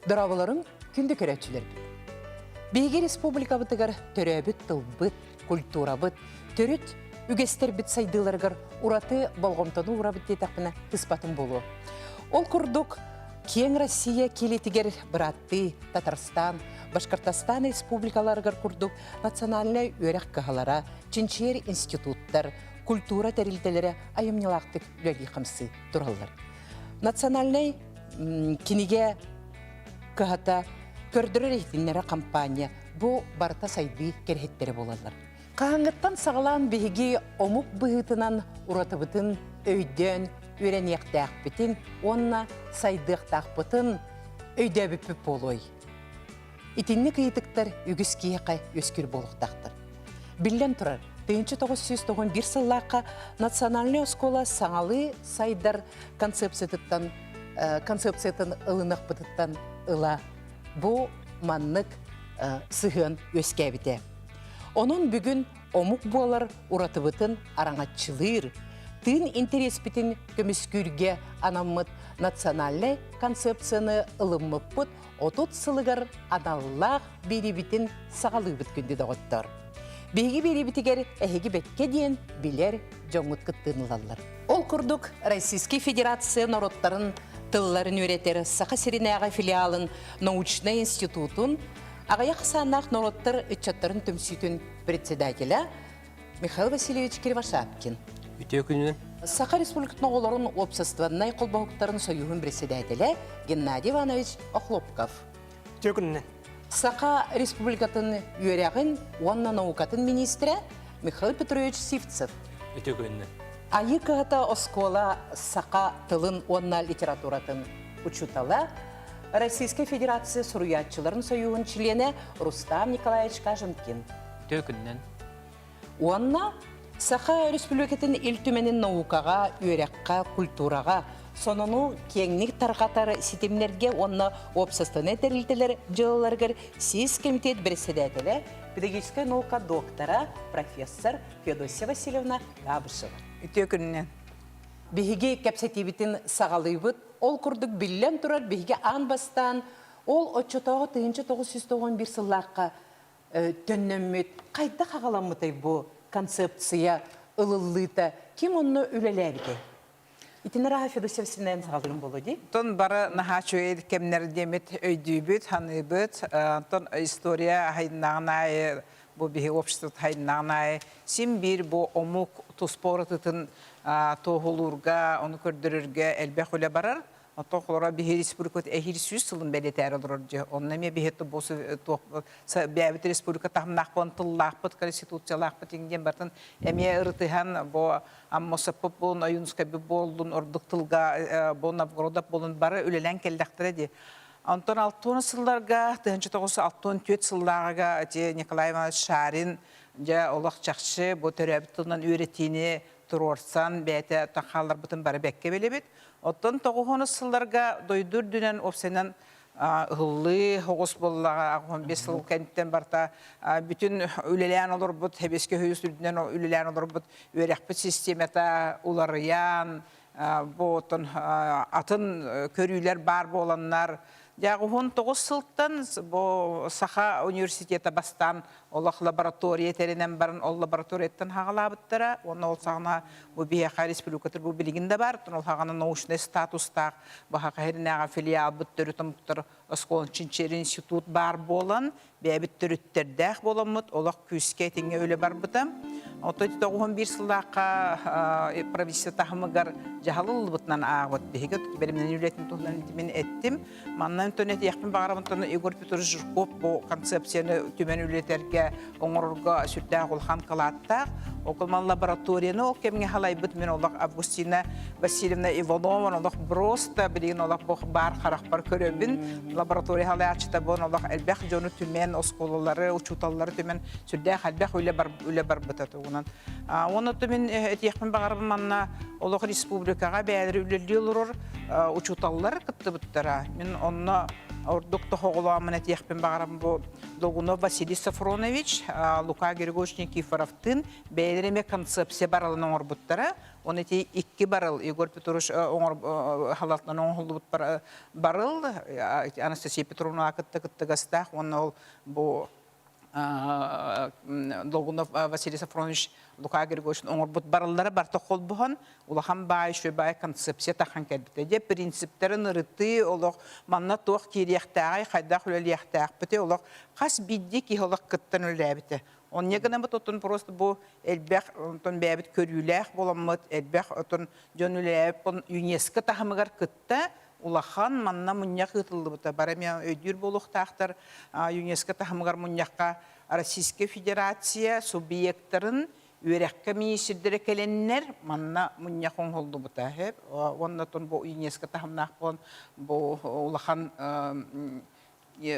Дорооболоруҥ, күндү көрөөччүлэрбит! Биһиги республикабытыгар төрөөбүт тылбыт, культурабыт, төрүт үгэстэрбит сайдыыларыгар ураты болҕомтону уурабыт диэтэхпинэ ыспатым буолуо. Ол курдук, киэҥ Россия киилитигэр бырааттыы Татарстан, Башкортостан республикаларыгар курдук национальнай үөрэх кыһалара, чинчийэр институттар, культура тэрилтэлэрэ айымньылаахтык үлэлии-хамсыы тураллар. Национальнай кинигэ кыһата көрдөрөр-иһитиннэрэр хампаанньа бу барыта сайдыы кэрэһиттэрэ буолаллар. Хаһааҥҥыттан саҕалаан биһиги омук быһыытынан уратыбытын өйдөөн үөрэниэхтээхпитин уонна сайдыахтаахпытын өйдөөбүппүт буолуой? Итинник ыйытыктар үгүс киһиэхэ үөскүүр буолуохтаахтар. Биллэн турар, 1991 сыллаахха национальнай оскуола саҥалыы сайдар концепциятыттан концепциятын ылыныахпытыттан ыла бу маннык сыһыан үөскээбитэ. Онон бүгүн омук буолар уратыбытын араҥаччылыыр, тыын интэриэспитин көмүскүүргэ анаммыт национальнай концепцияны ылыммыппыт 30 сылыгар аналлаах биэриибитин саҕалыыбыт күндү доҕоттор. Биһиги биэриибитигэр эһиги бэккэ диэн билэр дьоҥҥут кыттыыны ылаллар. Ол курдук Российскай Федерация норуоттарын тылларын үөрэтэр Саха сиринээҕи филиалын научнай институтун аҕыйах ахсааннаах норуоттар ыччаттарын түмсүүтүн председателя Михаил Васильевич Кривошапкин. Үтүө күнүнэн. Саха Республикатын оҕолорун уопсастыбаннай холбоһуктарын союһун председателэ Геннадий Иванович Охлопков. Үтүө күнүнэн. Саха Республикатын үөрэҕин уонна наукатын министрэ Михаил Петрович Сивцев. Үтүө күнүнэн. Айыы кыһата оскуола саха тылын уонна литературатын учуутала, Российскай Федерация суруйааччыларын союһун чилиэнэ Рустам Николаевич Каженкин. Үтүө күнүнэн. Уонна Саха Өрөспүүбүлүкэтин Ил Түмэнин наукаҕа, үөрэххэ, культураҕа сонуну киэҥник тарҕатар ситимнэргэ уонна уопсастыбаннай тэрилтэлэр дьыалаларыгар сис кэмитиэт бэрэссэдээтэлэ, педагогическай наука доктора, профессор Феодосия Васильевна Габышева. Үтүө күнүнэн. Биһиги кэпсэтиибитин саҕалыыбыт. Ол курдук биллэн турар, биһиги аан бастаан ол оччотооҕу 1991 сыллаахха төннөммүт хайдах аҕаламмытай бу концепция ылыллыыта ким онно үлэлээбитэй итини Раха Федосеев синээн саҕалыырым буолуо дии Тон бары наһаа үчүгэй кэмнэр диэмит өйдүүбүт, саныыбыт. Онтон история хайыннаҕын аайы бу биһи общество хайыннаҕын аайы син биир бу омук туспа уратытын туоһулуурга, ону көрдөрөргө элбэх үлэ барар. Оттон холоро биһи республикабыт эһиил 100 сылын бэлиэтээр олорор дьэ. Онно эмиэ биһи бэйэбит республика таһымнаах буолан тыллаахпыт, конституциялаахпыт диэн бартын эмиэ ырытыһан бу Аммосоппут буолун, Ойуунускайбыт буоллун, ордук тылга бу Новгородов буолун бары үлэлээн кэллэхтэрэ дии. Онтон 60 сылларга, 1964 сыллааҕыга ити Николай Иванович Шарин дьэ олох чахчы бу төрөөбүт тылынан үөрэтиини туруорсан бэйэтэ хаалларбытын бары бэккэ билэбит. Оттон тоҕуһунус сылларга дойду үрдүнэн уопсайынан ыһыллыы оҕус буоллаҕа 15 сыл кэнниттэн барыта бүтүн үлэлээн олорбут Сэбиэскэй Союз үрдүнэн үлэлээн олорбут үөрэхпит системата уларыйан бу оттон атын көрүүлэр баар буоланнар дьэ 19 сылтан бу Саха университета бастаан олох лаборатория тэринэн баран ол лабораторияттан хаҕалаабыттара уонна ол саҕана бу биһиэхэ республикатыр бу билигин да бар ол хаҕана научнай статустаах бу Саха сиринээҕи филиалбыт төрүт омуктар оскуолан чинчийэр институт баар буолан бэйэбит төрүттэрдээх буоламмыт олох күүскэ итингэ үлэ барбыта. Оттон 91 сыллаахха правительство таһымыгар дьаһал ыллыбытынан ааҕыбыт. Биһиги бэлэмнэнии үлэтин туһунан мин эттим. Манна онтон этиэхпин баҕарабын онтон Егор Петрович Жирков бу концепцияны түмэн үлэтэргэ оҥорорго сүрдээх улахан кылааттаах. Окулман лабораторияны ол кэмҥэ халайбыт мин олох Августина Васильевна Иванова олох просто билигин олох бу баар харахпар көрөбүн. Лаборатория халайааччыта буон олох элбэх дьону түмэн, оскуолалары, учууталлары түмэн сүрдээх элбэх үлэ, бар, үлэ барбыта тугунан. Уонна мин этиэхпин баҕарабын манна олох республикаҕа бэйэлэри үлэлии олорор учууталлар кыттыбыттара. Мин онно ордук тоһоҕолооммун этиэхпин баҕарабын бу Долгунов Василий Софронович, Лука Григорьевич Никифоровтыын бэйэлэрэ эмиэ концепция баралын оҥорбуттара. Оны ити икки барыл Егор Петрович халалтынан оҥоһуллубут барыл Анастасия Петровна кытта кыттыгастаах уонна ол бу Долгунов Василий Сафронович Лука Григорьевич оҥорбут барыллара барыта холбоһон улахан баай үчүгэй баай концепция тахан кэлбитэ. Дьэ принциптэрин ырытыы олох манна туох киириэхтээҕий, хайдах үлэлиэхтээхпитий олох хас биирдии киһи олох кыттан үлэлээбитэ. Онньа гынабыт оттон просто бу элбэх онтон бэйэбит көрүүлээх буоламмыт, элбэх отон дьон үлэлээбит ЮНЕСКО таһымыгар кытта улахан манна мунньах ыытыллыбыта. Бары эмиэ өйдүүр буолуохтаахтар ЮНЕСКО таһымыгар мунньахха Российскай Федерация субъектарын үөрэххэ миниистирдэрэ кэлэннэр манна мунньах оҥоһуллубута. Уонна оттон бу ЮНЕСКО таһымнаах буолан бу улахан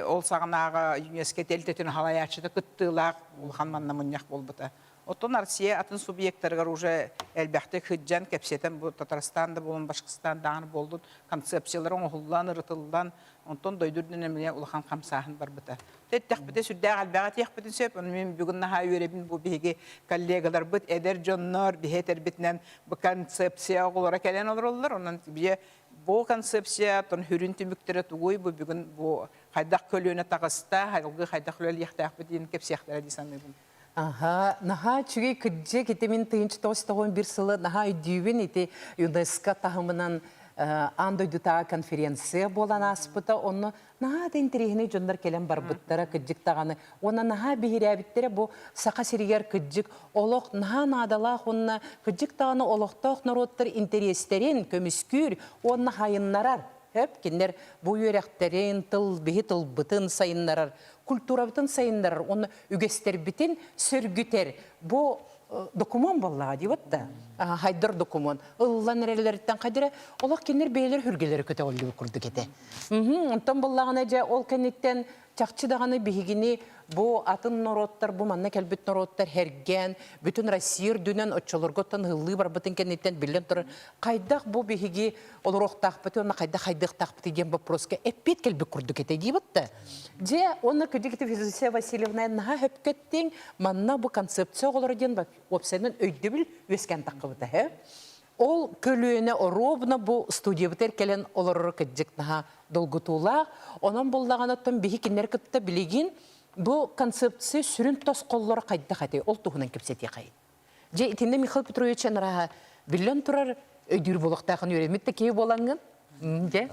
ол саҕанааҕы ЮНЕСКО тэрилтэтин салайааччыта кыттыылаах улахан манна мунньах буолбута. Оттон Россия атын субъектарыгар уже элбэхтик сылдьан кэпсэтэн бу Татарстан да буолун, Башкортостан даҕаны буоллун концепциялара оҥоһуллан, ырытыллан, онтон дойду үрдүнэн эмиэ улахан хамсааһын барбыта. Эттэхпитэ сүрдээх элбэҕи этиэхпитин сөп. Ону мин бүгүн наһаа үөрэбин бу биһиги коллегаларбыт, эдэр дьоннор, биһи этэрбитинэн бу концепция оҕолоро кэлэн олороллор. Онон бие бу концепция тон хүрүн түмүктэрэ тугуй бу бүгүн бу хайдах көлүөнэ таҕыста, хайылгы хайдах үлэлиэхтээхпит диэн кэпсиэхтэрэ дии саныыбын. Аха, наһаа үчүгэй кырдьык ити мин 1991 сылы наһаа өйдүүбүн ити ЮНЕСКО таһымынан аан дойдутааҕы конференция буолан ааспыта. Онно наһаа да интэриэһинэй дьоннор кэлэн барбыттара кырдьык даҕаны. Уонна наһаа биһирээбиттэрэ бу Саха сиригэр кырдьык олох наһаа наадалаах уонна кырдьык даҕаны олохтоох норуоттар интэриэстэрин көмүскүүр уонна хайыннарар. Хөп, кинилэр бу үөрэхтэрин, тыл, биһи тылбытын сайыннарар, культурабытын сайыннарар уонна үгэстэрбитин сөргүтэр бу докумуон буоллаҕа дии да хайдар докумуон ыллан эрэллэриттэн хайдара олох кинилэр бэйэлэр хүргэлэрэ көтөҕүллүбүт курдук этэ. Онтон буоллаҕына дьэ ол кэнниттэн чахчы даҕаны биһигини бу атын норуоттар бу манна кэлбит норуоттар һэргээн бүтүн Россия үрдүнэн оччолорготтон ыһыллыы барбытын кэнниттэн биллэн турар хайдах бу биһиги олоруохтаахпытый уонна хайдах хайдыахтаахпытый диэн вопроска эппиэт кэлбит курдук этэ диибит да. Дьэ, уонна кырдьык Федосия Васильевна наһаа сөпкө эттиҥ, манна бу концепция оҕолоро диэн уопсайынан өйдөбүл үөскээн таххыбыта һэ. Ол көлүөнэ оруобуна бу студиябытыгар кэлэн олороро кырдьык наһаа долгутуулаах. Онон буллаҕына оттон биһи кинилэр кытта билигин бу концепция сүрүн тосхоллоро хайдах этэй? Ол туһунан кэпсэтиэхэй. Дьэ, итиннэ Михаил Петрович анараһа биллэн турар өйдүүр буолуохтаахын үөрэммит да киһи буолаҥҥын. Дьэ.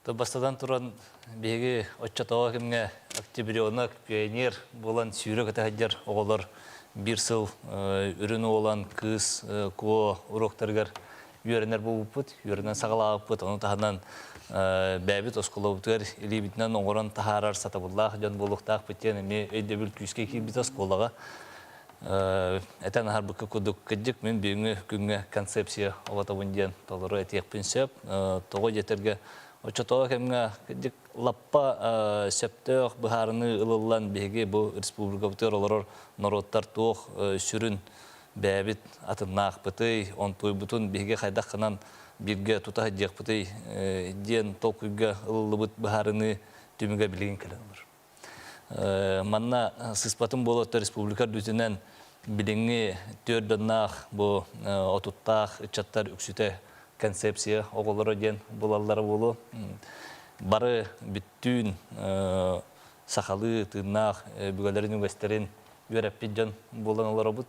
Бастатан туран, биһиги оччотооҕу кэмҥэ октябренок, пионер буолан сүүрэ-көтө сылдьар оҕолор биир сыл үрүн уолан кыыс куо уруоктарыгар үөрэнэр буолбуппут, үөрэнэн саҕалаабыппыт. Ону таһынан бэйэбит оскуолабытыгар илиибитинэн оҥорон таһаарар сатабыллаах дьон буолуохтаахпыт диэн эмиэ өйдөбүл күүскэ киирбит оскуолаҕа. Этэн аһарбыкка курдук, кырдьык мин бүгүҥҥү күҥҥэ концепция оҕотобун диэн толору этиэхпин сөп. Тоҕо диэтэргэ, оччотооҕу кэмҥэ кырдьык лаппа сөптөөх быһаарыныы ылыллан биһиги бу республикабытыгар олорор норуоттар туох сүрүн бэйэбит атыннаахпытый, онтуйбутун биһиги хайдах гынан бииргэ тута сылдьыахпытый диэн толкуйга ылыллыбыт быһаарыныы түмүгэ билигин кэлэн олорор. Манна сыспатын буолуоттар республика үрдүтүнэн билиҥҥи түөрт бу отуттаах ыччаттар үксүтэ концепция оҕолоро диэн булаллара буолуо. Бары бүттүүн сахалыы тыыннаах өбүгэлэрин үгэстэрин үөрэппит дьон буолан олоробут.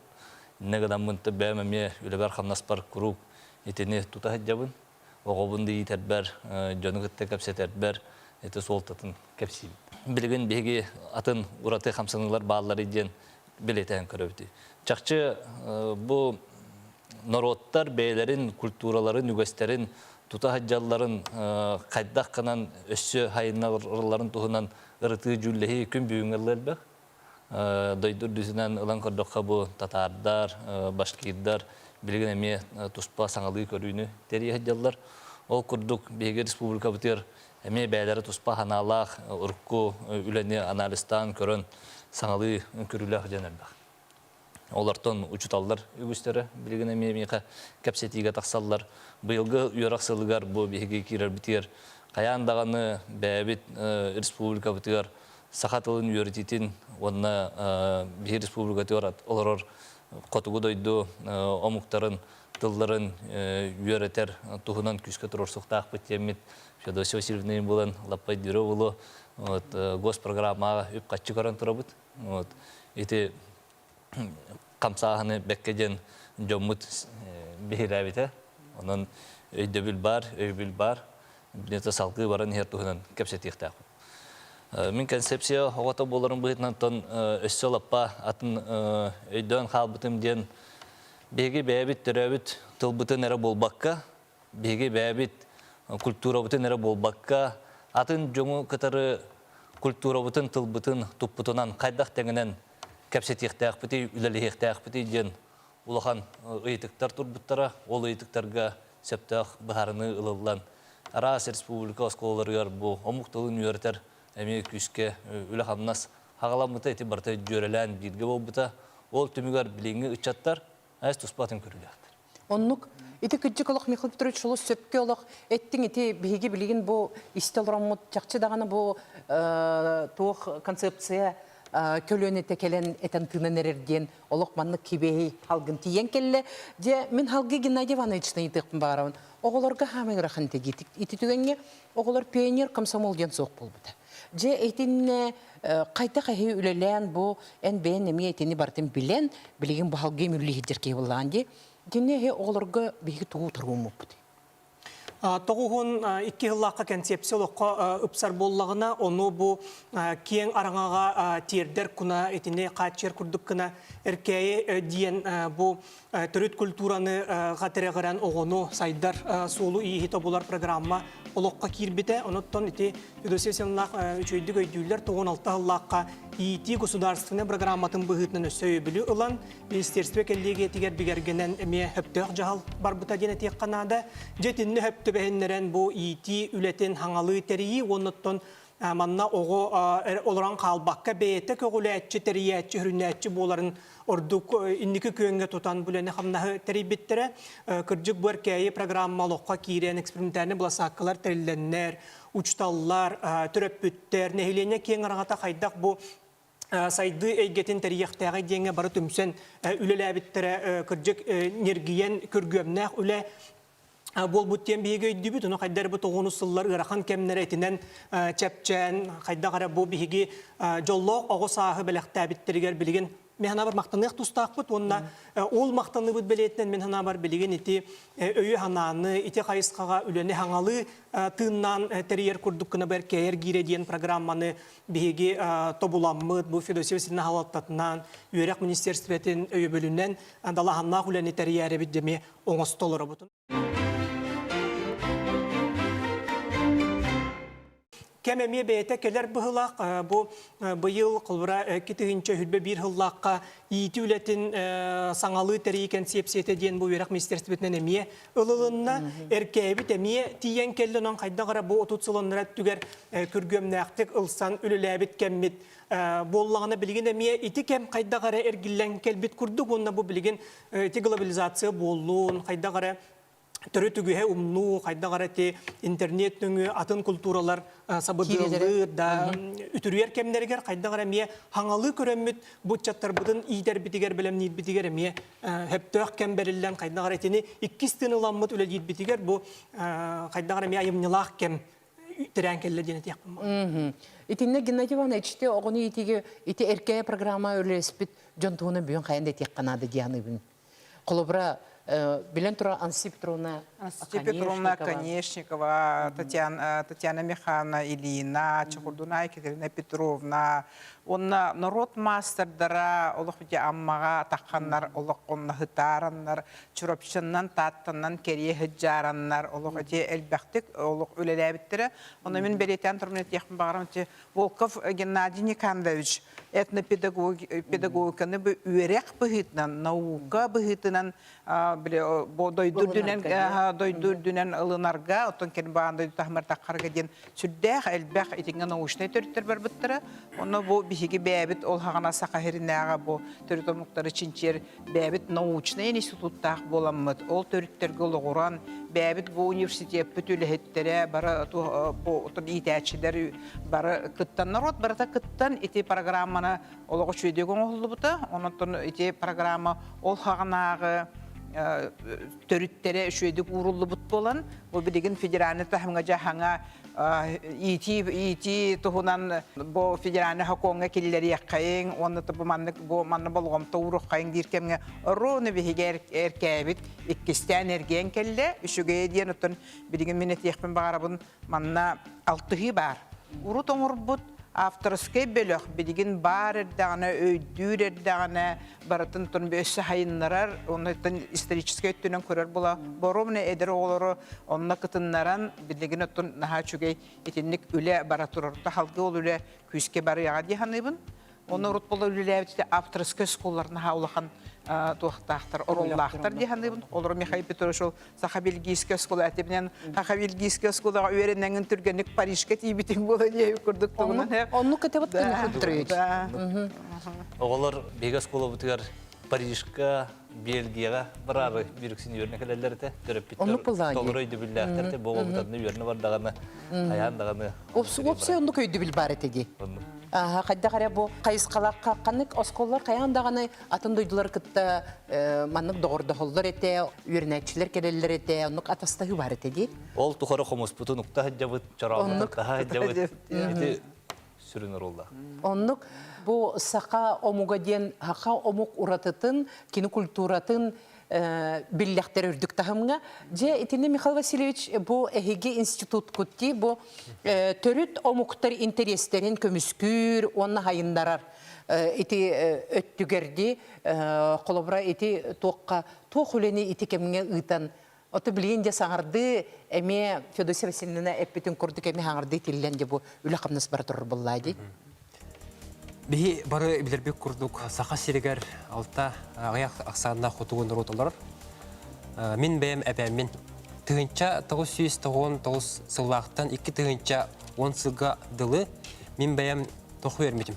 Иннэ гынаммын бэйэм эмиэ үлэбэр-хамнаспар куруук итини тута сылдьабын. Оҕобун да иитэрбэр, дьону кытта кэпсэтэрбэр ити суолтатын кэпсиибин. Билигин биһиги атын ураты хамсаныылар баалларый диэн бэлиэтээн көрөбүт. Чахчы бу норуоттар бэйэлэрин культураларын, үгэстэрин тута сылдьалларын хайдах гынан өссө сайыннаралларын туһунан ырытыы дьүүллэһии күн бүгүҥҥэ элбэх. Дойду үрдүнэн ылан көрдөххө бу татаардар, башкирдар билигин эмиэ туспа саҥалыы көрүүнү тэрийэ сылдьаллар. Ол курдук биһиги республикабытыгар эмиэ бэйэлэрэ туспа санаалаах урукку үлэни анализтаан көрөн саҥалыы көрүүлээх дьон элбэх. Олортон учууталлар үгүстэрэ билигин эмиэ миэхэ кэпсэтиигэ тахсаллар. Быйылгы үөрэх сылыгар бу биһиги киирэрбитигэр хайаан даҕаны бэйэбит республикабытыгар саха тылын үөрэтиитин уонна биһи республикатыгар олорор хотугу дойду омуктарын тылларын үөрэтэр туһунан күүскэ туруорсуохтаахпыт диэммит Феодосия Васильевна булан лаппай дүрө булу вот госпрограммаҕа үп-харчы көрөн турабыт. Вот ити хамсааһыны бэккэ диэн дьоммут биһирээбитэ. Онон өйдөбүл баар, өйөбүл баар. Билиэтэ салгыы баран иһэр туһунан кэпсэтиэхтээхпит. Мин концепция оҕото буоларым быһыытынан тон өссө лаппа атын өйдөөн хаалбытым диэн биһиги бэйэбит төрөөбүт тылбытын эрэ буолбакка, биһиги бэйэбит культурабытын эрэ буолбакка, атын дьону кытары культурабытын, тылбытын туппутунан хайдах тэҥинэн кэпсэтиэхтээхпитий, үлэлэһиэхтээхпитий диэн улахан ыйытыктар турбуттара. Ол ыйытыктарга сөптөөх быһаарыныы ылыллан, араас республика оскуолаларыгар бу омук тылын үөрэтэр эмиэ күүскэ үлэ-хамнас хаҕаламмыта, ити барыта дьүөрэлээн бииргэ буолбута. Ол түмүгэр билиҥҥи ыччаттар айс туспа атын көрүүлээхтэр. Оннук. Ити кырдьык олох Михаил Петрович олус сөпкө олох эттиҥ ити биһиги билигин бу истэ олороммут чахчы даҕаны бу туох концепция көлүөнэтэ кэлэн этэн тыынан эрэр диэн олох маннык кибиэһий халгын тиийэн кэллэ. Дьэ мин халгы Геннадий Ивановичтан ыйытыахпын баҕарабын. Оҕолорго хаамай ыарахан ити ити түгэҥҥэ оҕолор пионер комсомол диэн суох буолбута. Дьэ итиннэ хайдах эһи үлэлээн бу эн бэйэн эмиэ итини барытын билэн билигин бу халгы мүллүһүддэр киһи буоллаҕын дии. Итиннэ эһи оҕолорго биһиги тугу утарууммуппут? Тоҕуһун икки сыллаахха концепция олоххо ыпсар буоллаҕына, ону бу киэҥ араҥаҕа тиэрдэр куна итини хааччыйар курдук гына Эркээйи диэн бу төрүт культураны тирэҕирэн оҕону сайдар суолу-ииһи тобулар программа олоххо киирбитэ. Онуттан ити Федосия Семеновнаах үчүгэйдик өйдүүллэр 96 сыллаахха иитии государственнай программатын быһыытынан өссө өйөбүлү ылан министерство кэллиэгийэтигэр бигэргэнэн эмиэ сөптөөх дьаһал барбыта диэн этиэххэ наада. Дьэ итиннэ сөп түбэһиннэрэн бу иитии үлэтин хаҥалыы тэрийии уонна оттон манна оҕо олорон хаалбакка бэйэтэ көҕүлээччи, тэрийээччи, сүрүннээччи буоларын ордук инники күөҥҥэ тутан бу үлэни-хамнаһы тэрийбиттэрэ. Кырдьык бу Эркээйи программа олоххо киирэн экспериментальнай быласааккалар тэриллэннэр, учууталлар, төрөппүттэр, нэһилиэнньэ киэҥ араҥата хайдах бу сайдыы эйгэтин тэрийиэхтээҕий диэҥҥэ бары түмсэн үлэлээбиттэрэ кырдьык ньиргийэн күргүөмнээх үлэ буолбут диэн биһиги өйдүүбүт. Ону хайдах эрэ бу тоҕуонус сыллар ыарахан кэмнэрэ итинэн чэпчээн, хайдах эрэ бу биһиги дьоллоох оҕо сааһы бэлэхтээбиттэригэр билигин мин санаабар махтаныах тустаахпыт уонна ол махтаныыбыт бэлиэтинэн мин санаабар билигин ити өйү-санааны, ити хайысхаҕа үлэни хаҥалыы тыыннаан тэрийэр курдук гына бэркээйэр гиирэ диэн программаны биһиги тобуламмыт бу Федосия Васильевна халалтатынан үөрэх министерствотын өйөбүлүнэн далааһыннаах үлэни тэрийээрэбит дьэми оҥосто олоробут. Кэм эмиэ бэйэтэ кэлэр быһылаах бу быйыл холбура 2021 сыллаахха иитии үлэтин саҥалыы тэрийии кэнсиэпсийэтэ диэн бу үөрэх министерствотынан эмиэ ылылынна. Эркээбит эмиэ тиийэн кэллэ, онон хайдах эрэ бу 30 сыл аннара өттүгэр күргүөмнээхтик ылсан үлэлээбит кэммит буоллаҕына билигин эмиэ ити кэм хайдах эрэ эргиллэн кэлбит курдук уонна бу билигин ити глобализация буоллун, хайдах эрэ төрүт үгүһэ умнуу, хайдах эрэ ити интернет нөҥүө атын культуралар сабыдыаллыыр да үтүрүйэр кэмнэригэр хайдах эрэ эмиэ хаҥалыы көрөммүт бу ыччаттарбытын иитэрбитигэр, бэлэмниирбитигэр эмиэ сөптөөх кэм бэриллэн хайдах эрэ итини иккис тыын ыламмыт үлэлиирбитигэр бу хайдах эрэ эмиэ айымньылаах кэм тирээн кэллэ диэн этиэхпин баҕарабын. Итиннэ Геннадий Иванович ити оҕону иитиигэ ити эркээйи программа үлэлэспит дьон туһунан бүгүн хайан да этиэххэ наада диэн Холобура, билэн турар Анастасия Петровна Анастасия Петровна Конешникова, Татьяна, Татьяна Михайловна Ильина, Чехурдуна Екатерина Петровна, уонна норуот маастардара олох ити Аммаҕа тахханнар олох онно Чурапчыннан, Тааттаннан кэрийэ сыдьаараннар олох ити элбэхтик олох үлэлээбиттэрэ. Онно мин бэлиэтээн туран этиэхпин баҕарам ити Волков Геннадий Никандрович этнопедагогиканы үөрэх быһыытынан, наука быһыытынан били бу дойду үрдүнэн дойду үрдүнэн ылынарга, оттон кэлин баан дойду таһымар таххарга диэн сүрдээх элбэх итингэ научнай төрүттэр барбыттара. Онно бу биһиги бэйэбит ол хаҕана Саха сиринээҕи бу төрүт омуктары чинчийэр бэйэбит научнай институттаах буоламмыт, ол төрүттэргэ олоҕуран, бэйэбит бу университеппит үлэһиттэрэ бары бу иитээччилэр бары кыттан, народ барыта кыттан ити программаны олоҕу үчүгэйдик оҥоһуллубута. Онон ити программа ол хаҕанааҕы төрүттэрэ үчүгэйдик ууруллубут буолан, бу билигин федеральный таһымҥа дьаһаҥа иитии иитии туһунан бу федеральный сокуоҥҥа киллэриэххэйиҥ уонна бу маннык бу манна болҕомто ууруоххайыҥ диир кэмҥэ ровно биһиги эркээбит иккистээн эргийэн кэллэ. Үчүгэйэ диэн оттон билигин мин этиэхпин баҕарабын манна алтыһыы баар. Урут оҥорбут авторскай бөлөх билигин баар эрдэҕинэ, өйдүүр эрдэҕинэ барытын тон өссө хайыннарар, оннуттан историческай өттүнэн көрөр була. Боруобуна эдэр оҕолору онно кытыннаран, билигин оттон наһаа үчүгэй итинник үлэ бара турар. Халгы ол үлэ күүскэ барыаҕа дии саныыбын. Оны урут була үлэлээбит авторскай школалар наһаа улахан туохтаахтар, оруоллаахтар дии саныыбын. Олору Михаил Петрович ол Саха-Бельгийскэй оскуола этибинэн Саха-Бельгийскэй оскуолаҕа үөрэнэҥин түргэнник Парижка тиийбитиҥ буола диэби курдук тугунан Оннук этебит Михаил Петрович. Оҕолор биһиги оскуолабытыгар Парижка, Бельгияҕа бараары бүрүксүн үөрэнэ кэлэллэр этэ. Төрөппүттэр толору өйдөбүллээхтэр этэ. Бу оҕобут үөрэнэ бардаҕына, хайаан даҕаны Уопсай оннук өйдөбүл баар этэ дии. Хайдах эрэ бу хайысхалаахха ханнык оскуолалар хайаан даҕаны атын дойдулары кытта маннык доҕордоһоллор этэ, үөрэнээччилэр кэлэллэр этэ, оннук атастаһыы баар этэ дии. Ол тухары хомуспутун укта сылдьабыт, чорооммутун таһа сылдьабыт. Ити сүрүн оруоллаах. Оннук бу саха омуга диэн саха омук уратытын, кини культуратын биллэхтэр үрдүк таһымҥа. Дьэ, итини Михаил Васильевич бу эһиги институткут дии бу төрүт омуктар интэриэстэрин көмүскүүр уонна хайыннарар ити өттүгэр дии холобура ити туохха туох үлэни ити кэмҥэ ыытан Ото билигин дьэ саҥардыы эмиэ Федосия Васильевна эппитин курдук эмиэ саҥардыы тиллэн дьэ бу үлэ-хамнас бара турар буоллаа дии. Биһи бары билэрбит курдук Саха сиригэр алта аҕыйах ахсааннаах хотугу норуот олорор. Мин бэйэм эбээммин. 1999 сыллаахтан 2010 сылга дылы мин бэйэм тоху үөрмитим.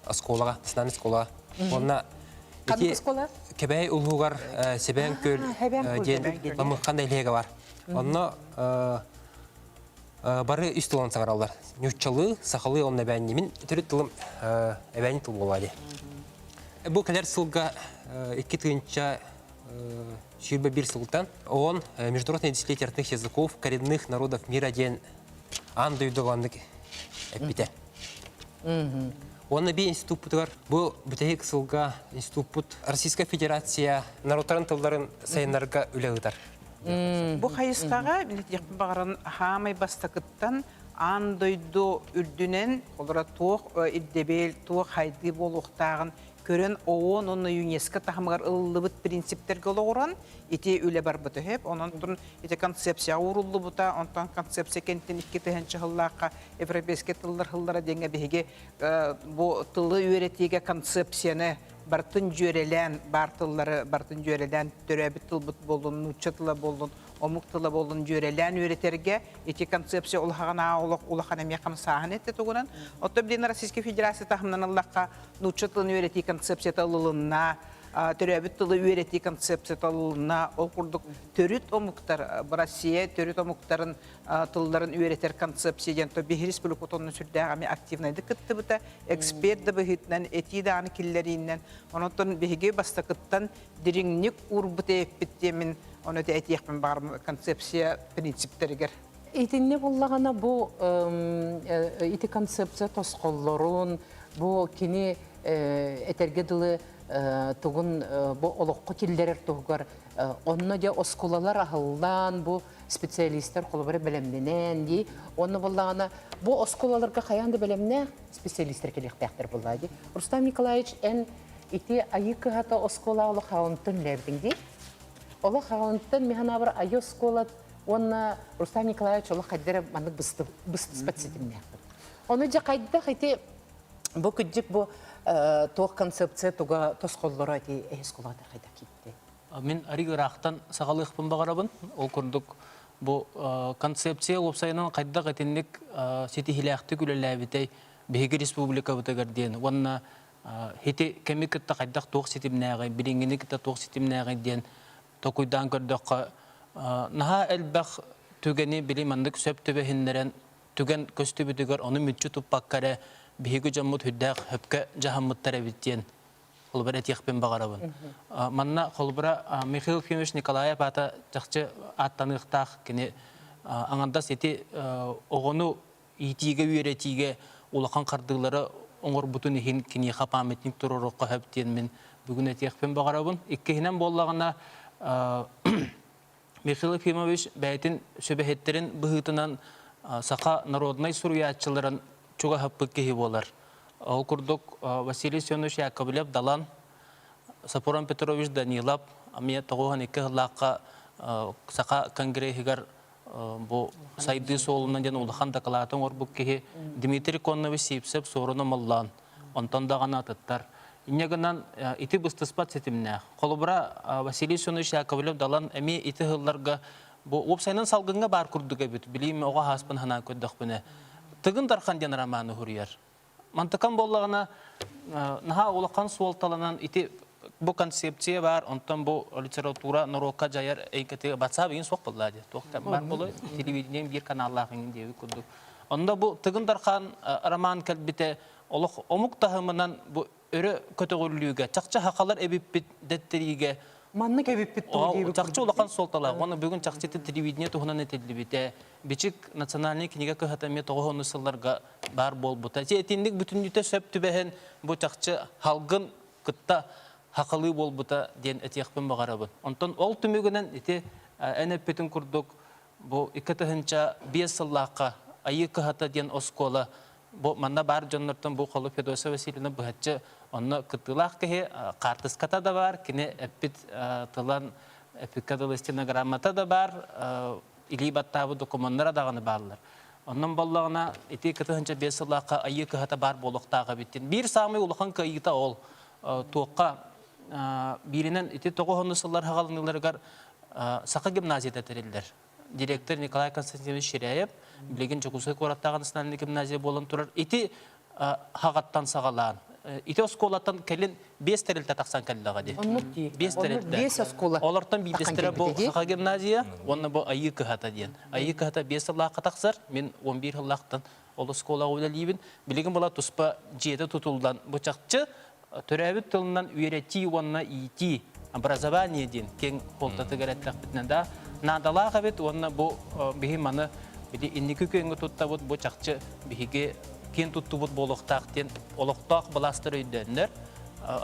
Оскуолаҕа, национальный школаҕа. Уонна Ханнык оскуола? Кэбээйи улууһугар Сэбээн Күөл диэн Ламыххан нэһилиэгэ бар. Онно бары үс тылынан саҥараллар. Ньуччалыы, сахалыы уонна эбээннии. Мин төрүт тылым эбээнни тыл буолуо дии. Бу кэлэр сылга 2021 сылтан ООН Международное десятилетие родных языков коренных народов мира диэн аан дойдуга оннук эппитэ. Уонна би институппутугар бу бүтэһик сылга институппут Российская Федерация народтарын тылларын сайыннарга үлэ ыытар. Бу хайысхаҕа билетиэхпин баҕаран хаамай бастакыттан аан дойду үрдүнэн олоро туох ирдэбил, туох хайдыы буолуохтааҕын көрөн ООН уонна ЮНЕСКО таһымыгар ылыллыбыт принциптэргэ олоҕуран ити үлэ барбыта үһү. Онон ити концепцияҕа ууруллубута, онтон концепция кэнниттэн 2000 сыллаахха европейскай тыллар сыллара диэҥҥэ биһиги бу тылы үөрэтиигэ концепцияны барытын дьүөрэлээн, баар тыллары барытын дьүөрэлээн төрөөбүт тылбыт буоллун, нуучча тыла буоллун, омук тыла буоллун дьүөрэлээн үөрэтэргэ ити концепция улахан олох улахан эмиэ хамсааһын этэ тугунан. Оттон билигин Российскай Федерация таһымынан ыллахха нуучча тылын үөрэтии концепцията ылылынна, төрөөбүт тылы үөрэтии концепцията ылылынна. Ол курдук төрүт омуктар, Россия төрүт омуктарын тылларын үөрэтэр концепция диэн то биһи республика онно сүрдээх эмиэ активнайдык кыттыбыта, эксперт да быһыытынан, этии даҕаны киллэрииннэн. Онон биһиги бастакыттан дириҥник уурбут эппит диэмин ону этиэхпин баҕарым концепция принциптэригэр. Итиннэ буллаҕына бу ити концепция тосхоллорун, бу кини этэргэ дылы тугун бу олоххо киллэрэр туһугар онно дьэ оскуолалар аһыллан бу специалистар холобура бэлэмнэнэн дии онно буоллаҕына бу оскуолаларга хайаан да бэлэмнээх специалистар кэлиэхтээхтэр буоллаа дии Рустам Николаевич эн ити айыы кыһата оскуола олох хаҕынтан үлээбитиҥ дии олох хаҕынтан миһанаабар айыы оскуола уонна Рустам Николаевич олох хайда эрэ маннык быстыспат ситимнээхпит ону дьэ хайдах ити бу кырдьык бу туох концепция туга тосхоллоро ити эһи оскуолаҕа хайдах киирдэ? Мин арыый ыраахтан саҕалыахпын баҕарабын. Ол курдук бу концепция уопсайынан хайдах итинник ситиһиилээхтик үлэлээбитэй биһиги республикабытыгар диэн уонна ити кэми кытта хайдах туох ситимнээҕий, билиҥҥини кытта туох ситимнээҕий диэн толкуйдаан көрдөххө, наһаа элбэх түгэни били маннык сөп түбэһиннэрэн түгэн көстүбүтүгэр ону мүччү туппакка эрэ биһиги дьоммут үрдээх хөпкө дьаһаммыттар эбит диэн холобур этиэхпин баҕарабын. Манна холобура Михаил Ефимович Николаев аата чахчы ааттаныахтаах кини аҥардас ити оҕону иитиигэ үөрэтиигэ улахан хардыылары оҥорбутун иһин киниэхэ памятник туруоруохха сөп диэн мин бүгүн этиэхпин баҕарабын. Иккиһинэн буоллаҕына Михаил Ефимович бэйэтин сүбэһиттэрин быһыытынан саха народнай суруйааччыларын чугаһаппыт киһи буолар. Ол курдук Василий Семенович Яковлев Далан, Сапуран Петрович Данилов эмиэ 92 сыллаахха саха конгреһыгар бу сайдыы суолунан диэн улахан дакылааты оҥорбут киһи Дмитрий Коннович Сивцев суоруна Моллоон, онтон даҕаны атыттар. Инньэ гынан ити быстыспат ситимнээх. Холобура, Василий Семенович Яковлев Далан эмиэ ити сылларга бу уопсайынан салгыҥҥа баар курдук эбит. Билиим оҕо ааспын санаан көрдөхпүнэ. Тыгын Дархан диэн романы суруйар. Мантыкам буоллаҕына, наһаа улахан суолталанан ити бу концепция баар, онтон бу литература норуокка дьайар эйгэтигэр батсаап игин суох буолла дии. Туох да баар буолуой, телевидением биир каналлаах иҥин диэбит курдук. Онно бу Тыгын Дархан роман кэлбитэ олох омук таһымынан бу өрө көтөҕүллүүгэ, чахчы хахалар эбиппит дэттэриигэ Маннык эбиппит туу диэбит чахчы улахан суолталаах. Уонна бүгүн чахчы телевидение туһунан этиллибитэ. Бичик национальнай кинигэ кыһата эмиэ 90 сылларга баар буолбута. Ити итинник бүтүннүүтэ сөп түбэһэн бу чахчы халгын кытта хахалыы буолбута диэн этиэхпин баҕарабын. Онтон ол түмүгүнэн ити эн эппитин курдук бу 2005 сыллаахха Айыы кыһата диэн оскуола бу манна баар дьоннортон бу Холу Федосия Васильевна быһаччы онно кыттыылаах киһи хаартыската да баар, кини эппит тылан эппиккэ дылы стенограммата да баар, илии баттаабыт докумуоннара даҕаны бааллар. Онон боллоҕуна ити 45 сыллаахха айыы кыһата баар буолуохтаах эбиттин. Биир саамай улахан кыайыыта ол туохха бииринэн ити 90 сыллар хаҕалыныыларыгар Саха гимназията тэриллэр. Директор Николай Константинович Ширяев билигин Дьокуускай куораттааҕы национальнай гимназия буолан турар. Ити хаҕаттан саҕалаан ити оскуолаттан кэлин биэс тэрилтэ тахсан кэллэҕэ дии. Оннук дии. Биэс тэрилтэ. Биэс оскуола. Олортон биирдэстэрэ бу Саха гимназия уонна бу Айыы кыһата диэн. Айыы кыһата биэс сыллаахха тахсар. Мин 11 сыллаахтан ол оскуолаҕа үлэлиибин. Билигин була туспа дьиэтэ тутуллан бу чахчы төрөөбүт тылынан үөрэтии уонна иитии образование диэн киэҥ суолтатыгар эттэхпитинэ да наадалаах эбит уонна бу биһи маны били инники күөҥҥэ туттабыт бу чахчы биһиги киэн туттубут буолуохтаах диэн олохтоох былаастар өйдөөннөр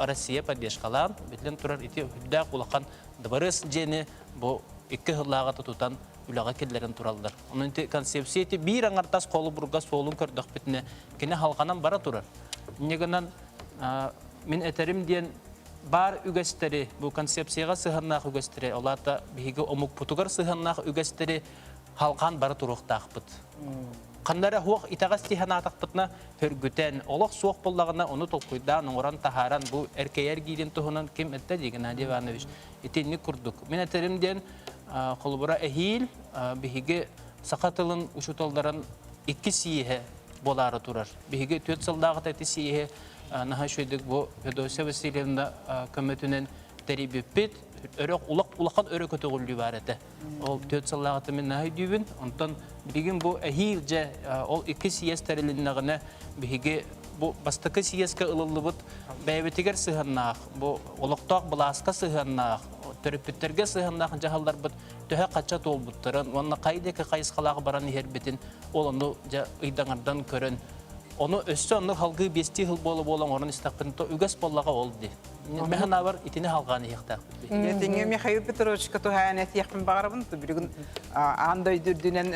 Россия поддержкалаан биллэн турар ити үрдээх улахан дыбарыас дьиэни бу икки сыллааҕыта тутан үлэҕэ киллэрэн тураллар. Онон ити концепция ити биир аҥардас холобурга суолун көрдөхпүтүнэ кини халҕанан бара турар. Инньэ гынан мин этэрим диэн баар үгэстэри, бу концепцияҕа сыһыаннаах үгэстэри, ол аата биһиги омукпутугар сыһыаннаах үгэстэри халҕаан бара туруохтаахпыт. Ханна эрэ суох итэҕэс дии санаатахпытына хөргүтэн, олох суох буоллаҕына ону толкуйдаан, оҥорон таһааран бу эркэйэр гиирин туһунан ким эттэ дии Геннадий Иванович. Итинник курдук. Мин этэрим диэн, холобура эһиил биһиги саха тылын учууталларын икки сийиһэ буолаары турар. Биһиги түөрт сыллааҕыта ити сийиһи наһаа үчүгэйдик бу Федосия Васильевна көмөтүнэн тэрийбиппит. Өрө, улахан өрө көтөҕүллүү баар этэ. Ол түөрт сыллааҕыта мин наһаа өйдүүбүн. Онтон билигин бу эһиил дьэ ол икки сийиэс тэрилиннэҕинэ биһиги бу бастакы сийиэскэ ылыллыбыт бэйэбитигэр сыһыаннаах, бу олохтоох былааска сыһыаннаах, төрөппүттэргэ сыһыаннаах дьаһалларбыт төһө хачча туолбуттарын уонна хайа диэки хайысхалаах баран иһэрбитин ол ону дьэ ыйдаҥардан көрөн ону өссө оннук халгыы биэстии сыл буола-буола оҥорон истэхпин то үгэс буоллаҕа ол дии. Мин санаабар итини халҕаан иһиэхтээхпит. Этиҥҥэ Михаил Петровичка туһаайан этиэхпин баҕарабын. Бүгүн аан дойду үрдүнэн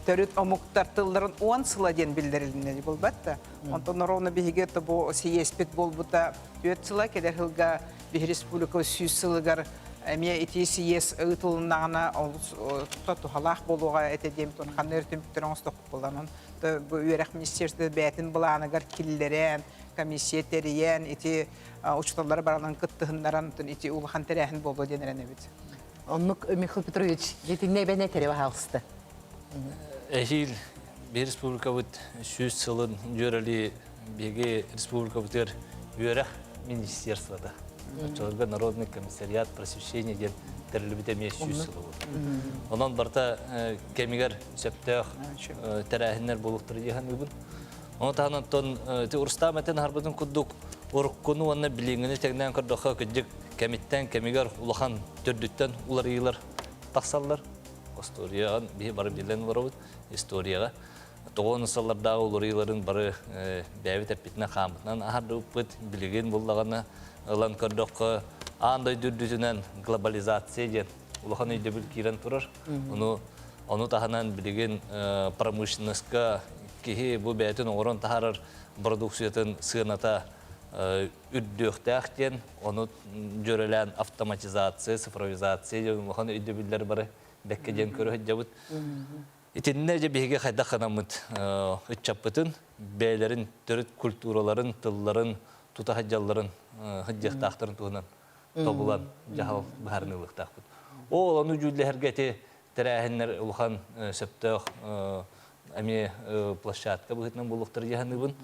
төрүт омуктар тылларын уон сыла диэн биллэрилиннэ буолбат да. Онтон ровно биһиги бу сийиэспит буолбута түөрт сыла кэлэр сылга биһи республика сүүс сылыгар эмиэ ити сийиэс ыытылыннаҕына олус туһалаах буолуоҕа этэ диэн ханна өртүмүктэр оҥостохпут буоланан бу үөрэх министерствота бэйэтин былааныгар киллэрэн. комиссия тэрийэн, ити учууталлары баралан кыттыһыннаран, ити улахан тэрээһин буолуо диэн эрэнэбит. Оннук Михаил Петрович, итиннэ эбэн этэри баһаалыста. Эһиил биир республикабыт сүүс сылын дьүөрэлии биһиги республикабытыгар үөрэх министерствота оччолорго Народный комиссариат просвещения диэн тэриллибитэ эмиэ 100 сылы буолла. Онон барыта кэмигэр сөптөөх тэрээһиннэр буолуохтара дии саныыбын. Ону таһынан оттон ити Урустаам этэн аһарбытын курдук уруккуну уонна билиҥҥини тэҥнээн көрдөххө кырдьык кэмиттэн кэмигэр улахан төрдүттэн уларыйыылар тахсаллар. Остуоруйаҕа биһи бары билэн олоробут историяҕа. Тоҕо сыллардааҕы уларыйыыларын бары бэйэбит эппитинэн хааммытынан аһардыбыппыт. Билигин буллаҕына ылан көрдөххө, аан дойду үрдүтүнэн глобализация диэн улахан өйдөбүл киирэн турар. Ону ону таһынан билигин промышленноска киһи бу бэйэтин оҥорон таһаарар продукциятын сыаната үрдүөхтээх диэн, ону дьүөрэлээн автоматизация, цифровизация диэн улахан өйдөбүллэр бары бэккэ диэн көрө сылдьабыт. Итиннэ дьэ биһиги хайдах гынаммыт ыччаппытын, бэйэлэрин төрүт культураларын, тылларын тута сылдьалларын, сылдьыахтаахтарын туһунан тобулан дьаһал быһаарыныылыахтаахпыт. Ол ону дьүүллэһэргэ ити тэрээһиннэр улахан сөптөөх эмиэ площадка быһыытынан буолуохтара дии саныыбын.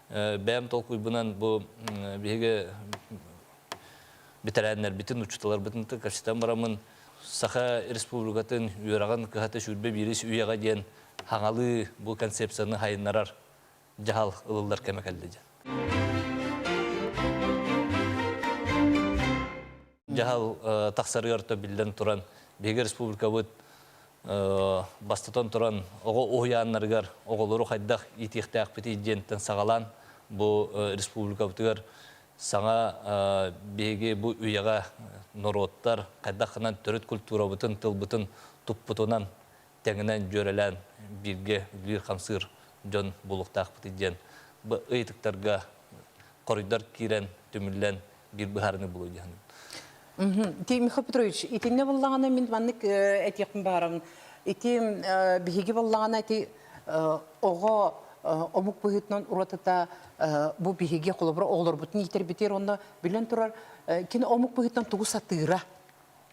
Бэйэм толкуйбунан бу биһиги бэтэрээннэрбитин, учууталларбытын кэпсэтэн бараммын Саха Республикатын үөрэҕин кыһата 21 үйэҕэ диэн хаҥалыы бу концепцияны хайыннарар дьаһал ылыллар кэмэ кэллэ диэн. Дьаһал тахсарыгар то биллэн туран биһиги республикабыт бастатан туран оҕо уһуйааннарыгар оҕолору хайдах иитиэхтээхпитий диэнтэн саҕалаан бу республикабытыгар саҥа биһиги бу үйэҕэ норуоттар хайдах гынан төрүт культурабытын, тылбытын туппутунан тэҥинэн дьүөрэлээн бииргэ үлэлиир-хамсыыр дьон буолуохтаахпытый диэн бу ыйытыктарга хоруйдар киирэн, түмүллэн биир быһаарыныы буолуо дии саныыбын. Ти Михаил Петрович, итиннэ буллаҕына мин маннык этиэхпин баҕарабын. Ити биһиги буллаҕына ити оҕо омук быһыытынан уратыта бу биһиги холобура оҕолорбутун иитэрбитигэр уонна билэн турар кини омук быһыытынан тугу сатыыра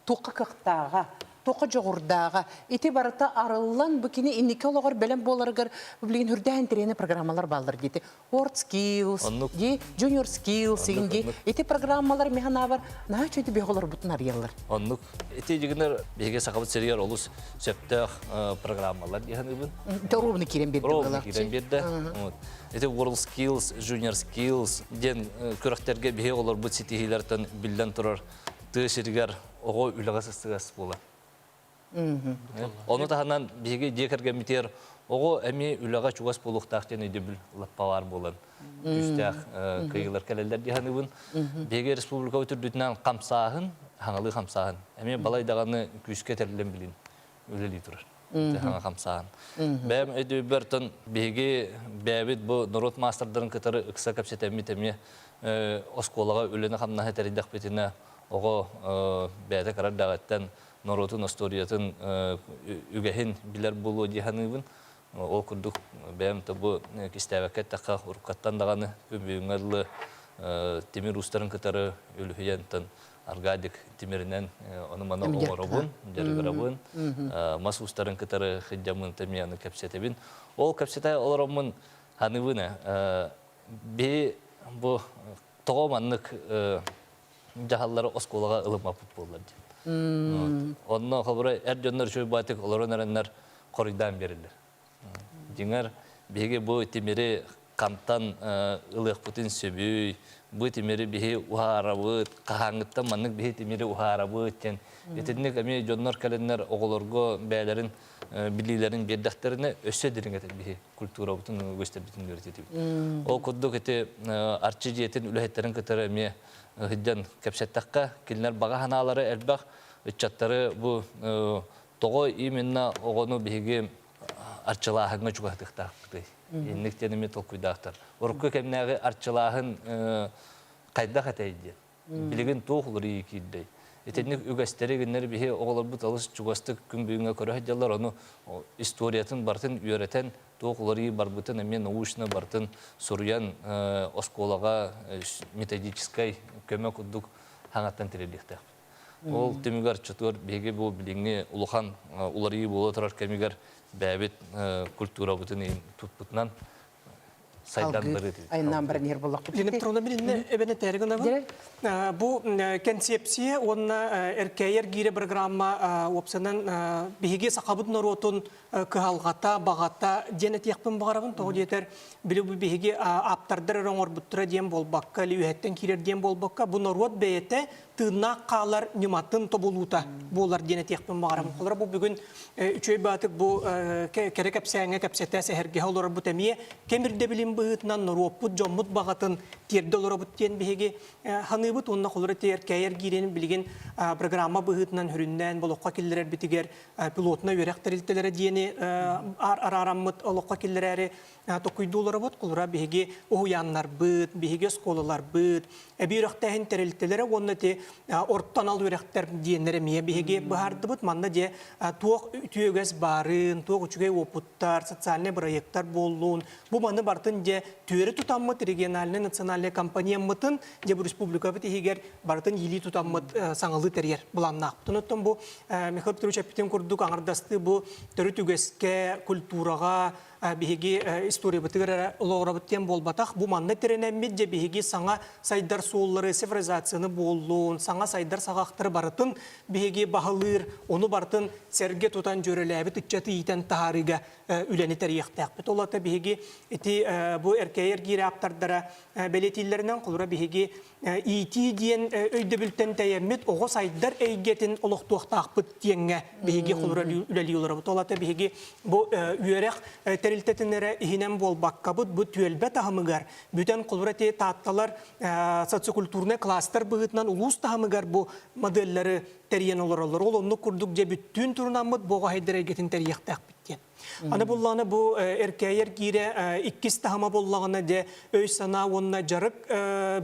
туохха кыахтааҕа туохха дьоҕурдааҕа ити барыта арыллан бу кини инники олоҕор бэлэм буоларыгар билигин үрдээн интэриэһинэй программалар бааллар диэти World Skills ди Junior Skills ди ити программалар механабар наһаа үчүгэй биһиги олорбутун арыйаллар Оннук. Ити дьигинэр биһиги Сахабыт сиригэр олус сөптөөх программалар дии саныыбын. Ровно киирэн биэрдэ. Ровно киирэн биэрдэ. Вот. Ити World Skills, Junior Skills диэн күрэхтэргэ биһиги олорбут ситиһиилэртэн биллэн турар тыа сиригэр оҕо үлэҕэ сыстыгас буолар. Ону таһынан биһиги дьиэ кэргэммитигэр оҕо эмиэ үлэҕэ чугас буолуохтаах диэн өйдөбүл лаппа баар буолан күүстээх кыайыылар кэлэллэр дии саныыбын. Биһиги республикабыт үрдүтүнэн хамсааһын, хаҥалыы хамсааһын эмиэ балай даҕаны күүскэ тэриллэн билин үлэлии турар. Хаҥа хамсааһын. Бэйэм өйдөбүлбэр биһиги бэйэбит бу норуот маастардарын кытары ыкса кэпсэтэммит эмиэ оскуолаҕа үлэни-хамнаһы тэрийдэхпитинэ оҕо бэйэтэ кыра эрдэҕиттэн норуотун остуоруйатын үгэһин билэр буолуо дии саныыбын. Ол курдук бэйэм да бу кистээбэккэ эттэххэ, уруккаттан даҕаны күн бүгүҥҥэ дылы тимир уустарын кытары үлүһүйэн аргадик тимиринэн ону-маны оҥоробун, дьарыгырабын, мас уустарын кытары сылдьаммын тэмиэни кэпсэтэбин. Ол кэпсэтэ олороммун саныыбын би бу тоҕо маннык дьаһаллары оскуолаҕа ылыммаппыт буоллар диэн. Онно холобура эр дьоннор үчүгэй баатык олорон эрэннэр хоруйдаан биэрэллэр. Дьиҥэр, биһиги бу тимири хантан ылыахпытын сөбүй, бу тимири биһи уһаарабыт, хаһааҥҥыттан маннык биһи тимири уһаарабыт диэн итинник эмиэ дьоннор кэлэннэр оҕолорго бэйэлэрин билиилэрин биэрдэхтэринэ өссө дириҥэтэр биһи культурабытын үгэстэрбитин үөрэтиэтибит. Ол курдук ити Арчы дьиэтин үлэһиттэрин кытары эмиэ сылдьан кэпсэттэххэ, кинилэр баҕа санаалара элбэх, ыччаттары бу тоҕо именно оҕону биһиги арчылааһыҥҥа чугаһатыахтаахпытый? Инник диэн эмиэ толкуйдаахтар. Урукку кэмнээҕи арчылааһын хайдах этэй диэн. Билигин туох уларыйыы киирдэй? Итинник үгэстэри гиннэр биһи оҕолорбут алыс чугастык күн бүгүҥҥэ көрө сылдьаллар, ону историятын барытын үөрэтэн, туох уларыйыы барбытын эмиэ научно барытын суруйан оскуолаҕа методическай көмө курдук хаҥаттан тирэлиэхтээхпит. Ол түмүгэр чотуор биһиги бу билиҥҥи улахан уларыйыы буола турар кэмигэр бэйэбит культурабытын туппутунан сайдан барыт. Айаннаан баран иһэр буоллахпыт. Лена Петровна билиннэ эбэн этээри гынабын. Бу концепция уонна РКР гиирэ программа уопсанан биһиги сахабыт норуотун кыһалҕата, баҕата диэн этиэхпин баҕарабын. Тоҕо диэтэр, били бу биһиги ааптардар эрэ оҥорбуттара диэн буолбакка, или үөһэттэн киирэр диэн буолбакка, бу норуот бэйэтэ тыыннаах хаалар ньыматын тобулуута буолар диэн этиэхпин баҕарабын. Холобура бу бүгүн үчүгэй баатык бу кэрэ кэпсээҥҥэ кэпсэтэ сэһэргэһэ олорорбут эмиэ кэм ирдэбилин быһыытынан норуоппут, дьоммут баҕатын тиэрдэ олоробут диэн биһиги ханыыбыт уонна холобура ТРК-эр киирэн билигин программа быһыытынан сүрүннээн олоххо киллэрэрбитигэр пилотнай үөрэх тэрилтэлэрэ диэни араараммыт олоххо киллэрээри токуйдуу олоробут. Холобура биһиги уһуйааннарбыт, биһиги оскуолаларбыт, эбии үөрэхтээһин тэрилтэлэрэ уонна ити орто анал үөрэхтэр диэннэр эмиэ биһиги быһаардыбыт. Манна дьэ туох үтүө үгэс баарын, туох үчүгэй уопуттар, социальнай бырайыактар буоллун, бу маны барытын дьэ түөрэ тутаммыт региональнай национальнай компанияммытын дьэ бу республикабыт иһигэр барытын иилии тутаммыт саҥалыы тэрийэр былааннаахпыт. Оттон бу Михаил Петрович эппитин курдук аҥардастыы бу төрүт үгэскэ, культураҕа, биһиги историябытыгар эрэ олоҕуробут диэн буолбатах. Бу манна тирэнэммит дьэ биһиги саҥа сайдар суоллары, цифровизацияны буоллун, саҥа сайдар саҕахтары барытын биһиги баһылыыр, ону барытын сэргэ тутан дьүөрэлээбит ыччаты иитэн таһаарыыга үлэни тэрийиэхтээхпит. Ол ата биһиги ити бу РКР эргиир ааптардара бэлиэтииллэринэн, холура биһиги иитии диэн өйдөбүлтэн тэйэммит оҕо сайдар эйгэтин олохтуохтаахпыт диэҥҥэ биһиги холура үлэлии олоробут. Ол ата биһиги бу үөрэх тэрилтэтин эрэ иһинэн буолбаккабыт, бу түөлбэ таһымыгар бүтэн холура ти таатталар социокультурнай класстар быһыытынан улуус таһымыгар бу моделлары тэрийэн олороллор. Ол оннук курдук дьэ бүттүүн турунаммыт бу оҕо сайдар эйгэтин тэрийиэхтээхпит диэн. Аны буллаҕына бу эркээйэр киирэ иккис таһыма буоллаҕына дьэ өй-санаа уонна дьарык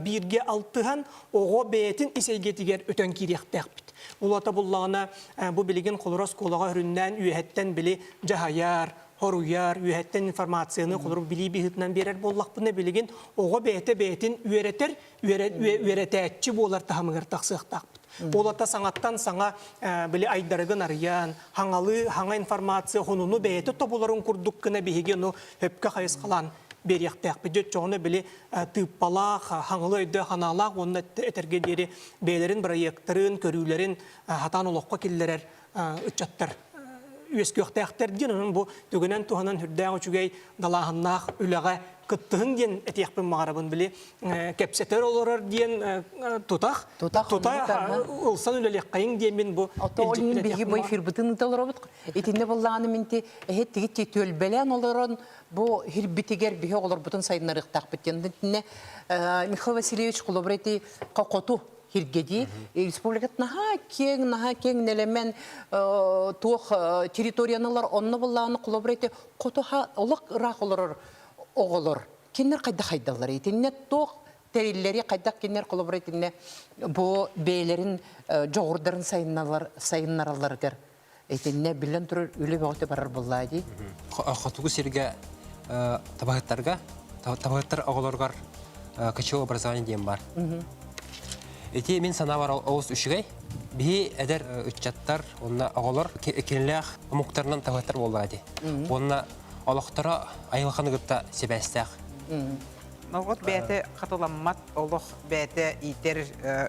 бииргэ алтыһан оҕо бэйэтин ис эйгэтигэр өтөн киириэхтээхпит. Улата буллаҕына бу билигин холоро оскуолаҕа өрүннээн үөһэттэн били дьаһайар, хоруйар, үөһэттэн информацияны холоро билии быһыытынан биэрэр буоллахпына билигин оҕо бэйэтэ бэйэтин үөрэтэр, үөрэтээччи буолар таһымыгар тахсыахтаахпыт. Уолата саҥаттан саҥа били айдарыгын арыйан, хаҥалыы хаҥа информация хонуну бэйэтэ тобуларын курдук гына биһиги ону хөпкө хайысхалаан биэриэхтээхпит. Дьэ оччоҕуна били тыыппалаах, хаҥылы өйдөөх ханаалаах уонна этэргэ диэри бэйэлэрин бырайыактарын, көрүүлэрин хатаан олоххо киллэрэр ыччаттар үөскүөхтээхтэр диэн онон бу түгэнэн туһанан үрдээх үчүгэй далааһыннаах үлэҕэ кыттыһыҥ диэн этиэхпин баҕарабын били кэпсэтэр олорор диэн тутах тута ылсан үлэлиэххэйиҥ диэммин бу Ото биһиги бу эфирбытын ыта олоробут итиннэ буллаҕына минти эһэ тигит түөлбэлээн олорон бу хирбитигэр биһи оҕолорбутун сайыннарыахтаахпыт диэн итиннэ Михаил Васильевич холобура ити хоту хиргэдии республикат наһаа киэҥ наһаа киэҥ нэлэмэн туох территорияны онно буллаҕына холобура ити хоту олох ыраах олорор оҕолор кинилэр хайдах хайдаллар итиннэ туох тэриллэри хайдах кинилэр холобура итиннэ бу бэйэлэрин дьоҕурдарын сайыннаралларыгар итиннэ биллэн турар үлэ бөҕөтө барар буоллаа дии хотугу сиргэ табаһыттарга табаһыттар оҕолоругар кочевое образование диэн бар ити мин санаабар олус үчүгэй биһи эдэр ыччаттар уонна оҕолор кинилээх омуктарынан табаһыттар буоллаа дии уонна олохторо айылҕаны кытта сибээстээх. Норуот бэйэтэ хатыламмат олох бэйэтэ иитэр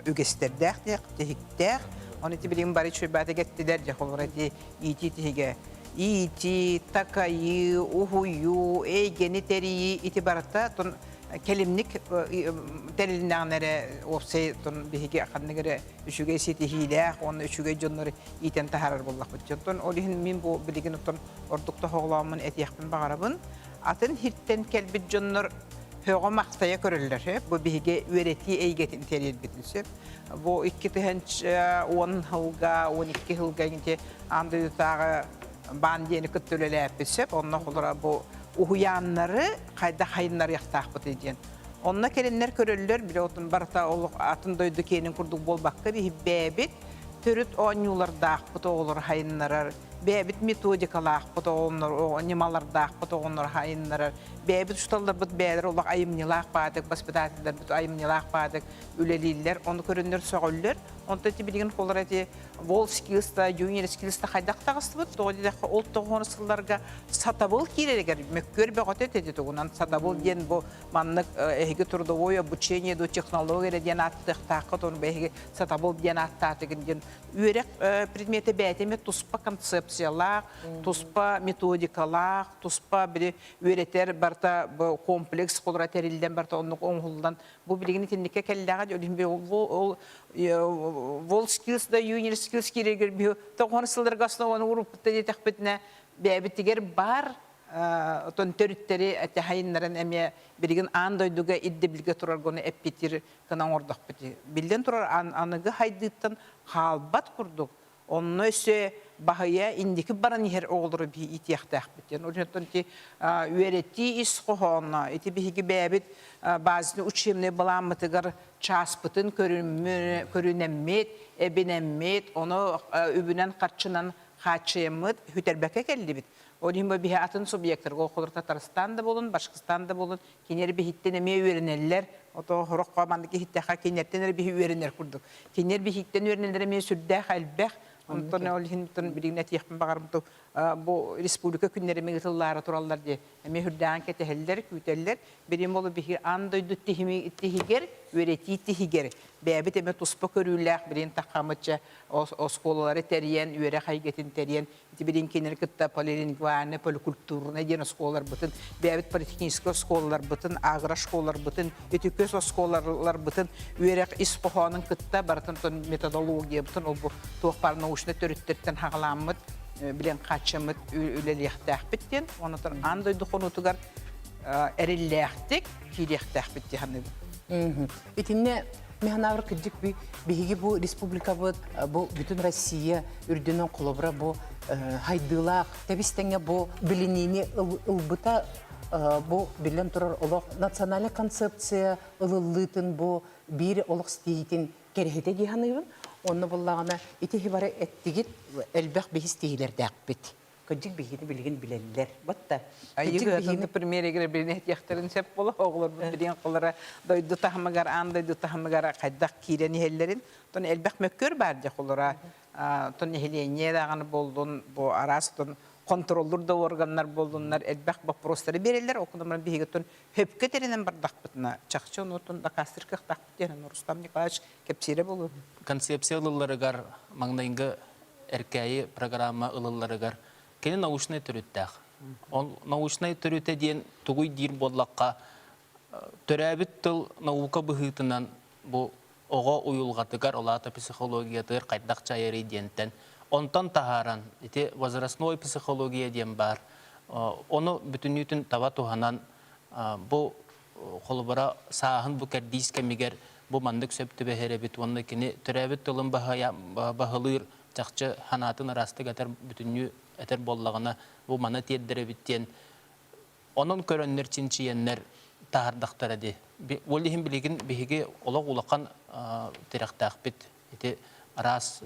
үгэстэрдээх тиһиктээх. Оны ити билигин бары үчүгэй кеттилэр дьэ холобура ити иитии тиһигэ иитии, такайыы, уһуйуу, эйгэни тэрийии ити барыта тон кэлимник тэрилиннэҕинэ эрэ уопсай тон биһиги ханнык эрэ үчүгэй ситиһиилээх уонна үчүгэй дьоннору иитэн таһаарар буоллахпыт. Оттон ол иһин мин бу билигин оттон ордук тоһоҕолооммун этиэхпин баҕарабын. Атын сиртэн кэлбит дьоннор һөҕө-махтайа көрөллөр. Бу биһиги үөрэтии эйгэтин тэрийэрбитин сөп. Бу 2010 сылга, 12 сылга инти аан дойдутааҕы баан диэни кытта үлэлээппит сөп. Онно холоро бу уһуйааннары хайдах хайыннарыахтаахпытый диэн. Онно кэлиннэр көрөллөр, били отун барыта олох атын дойду киэнин курдук буолбакка биһи бэйэбит. төрүт оонньуулардаахпыт оҕолор хайыннарар, бэйэбит методикалаахпыт оҕолор ньымалардаахпыт оҕолор хайыннарар, бэйэбит учууталларбыт бэйэлэрэ олох айымньылаах баатык, воспитателлэрбит айымньылаах баатык үлэлииллэр, ону көрөннөр сөҕөллөр. Онтон ити билигин холор эти World Skills да, Junior Skills да хайдах таҕыстыбыт, тоҕо диэтэххэ ол тоҕоһун сылларга сатабыл киирэригэр мөккүөр бөҕөтө этэ тугунан сатабыл диэн бу маннык эһиги трудовое обучение до технология эрэ диэн ааттыахтааххыт, ону эһиги сатабыл диэн ааттаатыгын диэн үөрэх предметэ бэйэтэ эмиэ туспа концепциялаах, туспа методикалаах, туспа били үөрэтэр барыта комплекс холура тэриллэн барыта оннук оҥоһуллан бу билигин итинниккэ кэллэҕэ ол World Skills да Junior Skills киирэргэр биһи тоҕон сылларга основаны уруппутта диэтэхпитинэ бэйэбитигэр баар отон төрүттэри этэһайыннаран эмиэ билигин аан дойдуга ирдэбилгэ тураргону эппитир гына оҥордохпут. Биллэн турар аныгы хайдыыттан хаалбат курдук онно өссө баһыйа инники баран иһэр оҕолору биһи иитиэхтээхпит диэн. Онтон ити үөрэтии ис хоһооно, ити биһиги бэйэбит базисный учебный былааммытыгар чааспытын көрүнэммит, эбинэммит, ону үбүнэн-харчынан хааччыйаммыт, сүтэрбэккэ кэллибит. Ол иһин бу биһи атын субъектарга олохолор Татарстан да буолун, Башкортостан да буолун, кинилэр биһиттэн эмиэ үөрэнэллэр. Ото сороххо маннык иһиттэххэ кинилэртэн эрэ биһи үөрэнэр курдук. Кинилэр биһиттэн үөрэнэллэрэ эмиэ сүрдээх элбэх. Онтон ол иһин билигин этиэхпин баҕарбытым бу республика күннэрэ эмиэ ыытыллаары тураллар дии. Эмиэ сүрдээҕин кэтэһэллэр, күүтэллэр. Билим ол биһиги аан дойду тиһигэр, үөрэтии тиһигэр бэйэбит эмиэ туспа көрүүлээх билин таххамычча оскуолалары тэрийэн, үөрэх эйгэтин тэрийэн Ити билин кинилэри кытта полилингвальнай, поликультурнай диэн оскуолаларбытын, бэйэбит политехническай оскуолаларбытын, агрошколаларбытын, үтүкүс оскуолаларбытын үөрэх ис хоһоонун кытта барытын тон методологиябытын ол бу туох баар научнай төрүттэртэн хаҕаламмыт билэн хааччаммыт үлэлиэхтээхпит диэн онотон аан дойду хонуутугар эриллээхтик киириэхтээхпит дии саныыбын. Итиннэ Миханавр кырдьык биһиги бу республикабыт бу бүтүн Россия үрдүнэн холобура бу хайдыылаах тэбис-тэҥҥэ бу билиниини ылбыта бу биллэн турар олох национальнай концепция ылыллыытын бу биир олох ситиһиитин кэрэһитэ дии саныыбын. Онно буллаҕына ити бары эттигит элбэх биһис тиһилэрдээхпит. Кырдьык биһигини билигин билэллэр. Батта. Кырдьык биһигини премьеригэр билин этиэхтэрин сөп буола оҕолорбут билин холара дойду таһымыгар аан дойду таһымыгар хайдах киирэн иһэллэрин тон элбэх мөккүөр баар дьэ холора тон нэһилиэнньэ даҕаны буоллун бу араас тон контроллур да органнар буоллуннар элбэх боппуруостары биэрэллэр ол курдук биһиги тон хөпкө тэринэн бардахпытына чахчы онуотун дакаастыыр кыахтаахпыт диэн Рустам Николаевич кэпсиирэ буолуо. Концепция ылылларыгар маҥнайгы Эркээйи программа ылылларыгар кини научнай төрүттээх. Ол научнай төрүтэ диэн тугуй диир буоллахха, төрөөбүт тыл наука быһыытынан бу оҕо уйулҕатыгар, ол аата психологиятыгар хайдах дьайарый диэнтэн, онтон таһааран ити возрастной психология диэн баар, ону бүтүннүүтүн таба туһанан бу холобура сааһын бу кэрдиис кэмигэр бу маннык сөп түбэһэр эбит уонна кини төрөөбүт тылын баһылыыр чахчы санаатын ыраастык этэр бүтүннүү этэр буоллаҕына бу маны тиэрдэр эбит диэн онон көрөннөр чинчийэннэр таһаардахтара дии. Ол иһин билигин биһиги олох улахан тирэхтээхпит. Ити араас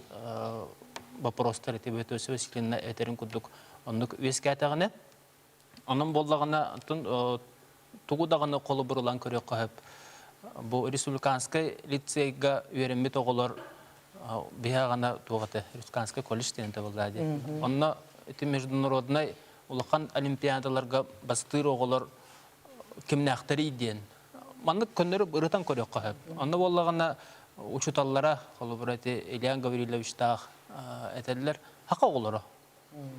вопростар ити Бөтөсө Васильевна этэрин курдук оннук үөскээтэҕинэ Онон буоллаҕына, тугу даҕаны холобур ылан көрүөххэ сөп. Бу республиканскай лицейга үөрэммит оҕолор биһи аҕана туох этэ республиканскай колледж диэн этэ буоллаа дии. Онно ити международнай улахан олимпиадаларга бастыыр оҕолор кимнээхтэрий диэн маннык көннөрү ырытан көрүөххэ сөп. Онно буоллаҕына учууталлара, холобура ити Илья Гаврильевичтаах этэллэр, хака оҕолоро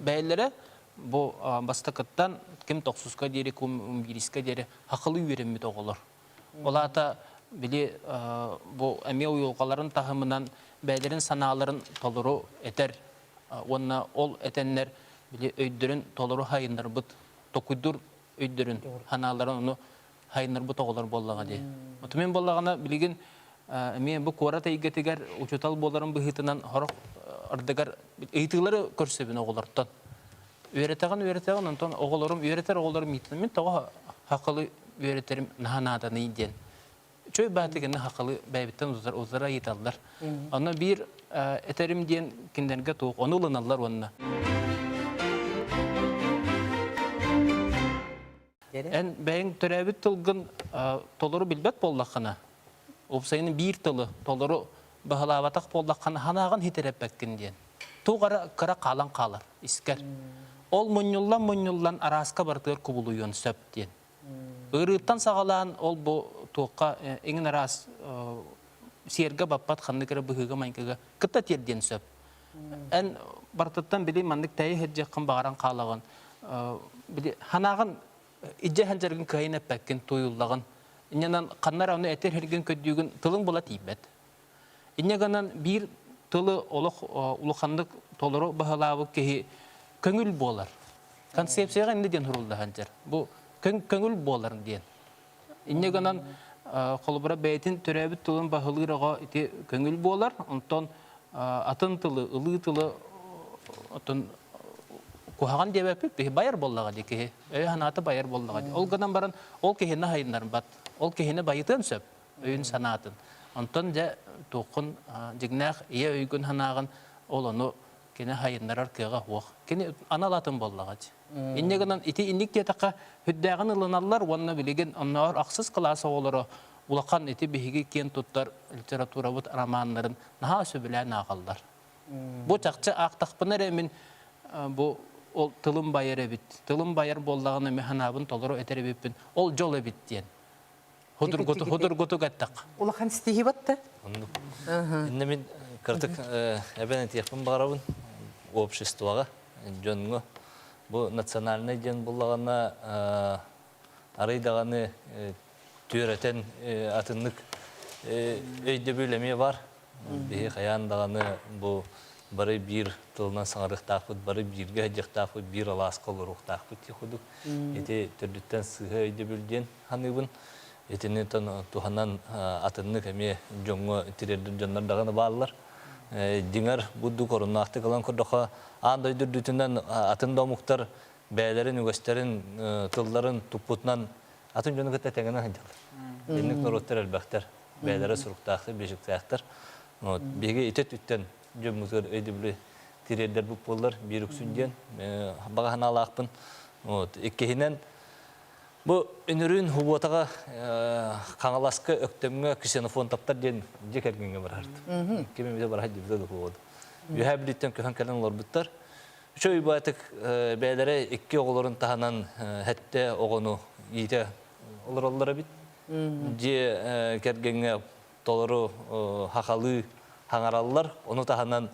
Бэйэлэрэ бу бастакыттан ким тохсуска диэри, ким биириска диэри хахылыы үөрэммит оҕолор. Ол аата били бу эмиэ уйулҕаларын таһымынан бэйэлэрин санааларын толору этэр уонна ол этэннэр били өйдөрүн толору хайыннарбыт, токуйдуур өйдөрүн, санааларын ону хайыннарбыт оҕолор буоллаҕа дии. Оту мин буоллаҕына билигин эмиэ бу куорат эйгэтигэр учуутал буоларым быһыытынан сорох ардыгар ыйытыылары көрсөбүн оҕолортон. Үөрэтэҕин үөрэтэҕин онтон оҕолорум үөрэтэр оҕолорум мин тоҕо хахылы үөрэтэрим наһаа нааданый диэн. Үчүгэй бааты гына хахалы бэйэбиттэн утар утара ыйыталлар. Онно биир этэрим диэн кинилэргэ туох ону ылыналлар уонна. Эн бэйэҥ төрөөбүт тылгын толору билбэт буоллаххына, уопсайынан биир тылы толору баһылаабатах буоллаххына, санааҕын хитэрэппэккин диэн. Туох эрэ кыра хаалан хаалар искэр. Ол мунньуллан-мунньуллан арааска барытыгар кубулуйуон сөп диэн. Ыарыыттан саҕалаан ол бу туохха иҥин араас сиэргэ баппат ханнык эрэ быһыыга-майгыга кытта тиэрдиэн сөп. Эн барытыттан били маннык тэйэ сылдьыаххын баҕаран хаалаҕын. Били санааҕын илдьэ сылдьаргын кыайан эппэккин, туйуллаҕын. Инньэнэн ханна эрэ ону этэр сиргин көрдүүгүн тылыҥ була тиийбэт. Инньэ гынан биир тылы олох улаханнык толору баһылаабыт киһи көҥүл буолар. Концепцияҕа иннэ диэн сурулла сылдьар. Бу көҥүл буолар диэн. Инньэ гынан холобура бэйэтин төрөөбүт тылын баһылыыр оҕо ити көҥүл буолар, онтон атын тылы, ылыы тылы оттон куһаҕан диэбэппит киһи байар буоллаҕа дии киһи өйө-санаата байар буоллаҕа дии. Ол гынан баран ол киһини хайыннарбат, ол киһини байытыан сөп өйүн-санаатын. Онтон дьэ туоххун дьиҥнээх ийэ өйгүн-санааҕын ол ону кини хайыннарар кыаҕа суох. Кини анал атын буоллаҕа дии. Инньэ гынан ити инник диэтэххэ сүрдээҕин ылыналлар уонна билигин оннооҕор ахсыс кылаас оҕолоро улахан ити биһиги киэн туттар литературабыт романнарын наһаа сөбүлээн ааҕаллар. Бу чахчы аахтахпына эрэ мин бу ол тылым байар эбит, тылым байар буоллаҕына мин санаабын толору этэр эбиппин, ол дьол эбит диэн. Худургутук эттэххэ. Улахан ситиһии батта. Оннук. Иннэ мин кырдык эбэн этиэхпин баҕарабын обществоҕа, дьоҥҥо. Бу национальнай диэн буллаҕына арый даҕаны түөрэтэн атыннык өйдөбүл эмиэ бар. Биһи хайаан даҕаны бу бары биир тылынан саҥарыахтаахпыт, бары бииргэ сылдьыахтаахпыт, биир алааска олоруохтаахпыт дии курдук. Ити төрдүттэн сыыһа өйдөбүл диэн саныыбын. Итини туһанан атыннык эмиэ дьоҥҥо тириэрдэр дьоннор даҕаны бааллар. Дьиҥэр, бурдук оруннаахтык ылан көрдөххө, аан дойду үрдүтүнэн атын да омуктар бэйэлэрин үгэстэрин, тылларын туппутунан атын дьону кытта тэҥинэн сылдьаллар. Инник норуоттар элбэхтэр, бэйэлэрэ суруктаахтар, бичиктээхтэр. Вот биһиги ити өттүттэн дьоммутугар өйдөбүлү тириэрдэрбит буоллар биир үксүн диэн баҕа санаалаахпын. Вот иккиһинэн Бу үнүрүүн Хубуотаҕа Хаҥаласка Өктөмҥө Ксенофонтовтар диэн дьиэ кэргэҥҥэ барарт. Ким эмитэ барар диэбитэ да буолуо. Үөһээ Бүлүүттэн көһөн кэлэн олорбуттар. Үчүгэй убаатык бэйэлэрэ икки оҕолорун таһынан сэттэ оҕону иитэ олороллор эбит. Дьиэ кэргэҥҥэ толору хахалыы хаҥараллар. Ону таһынан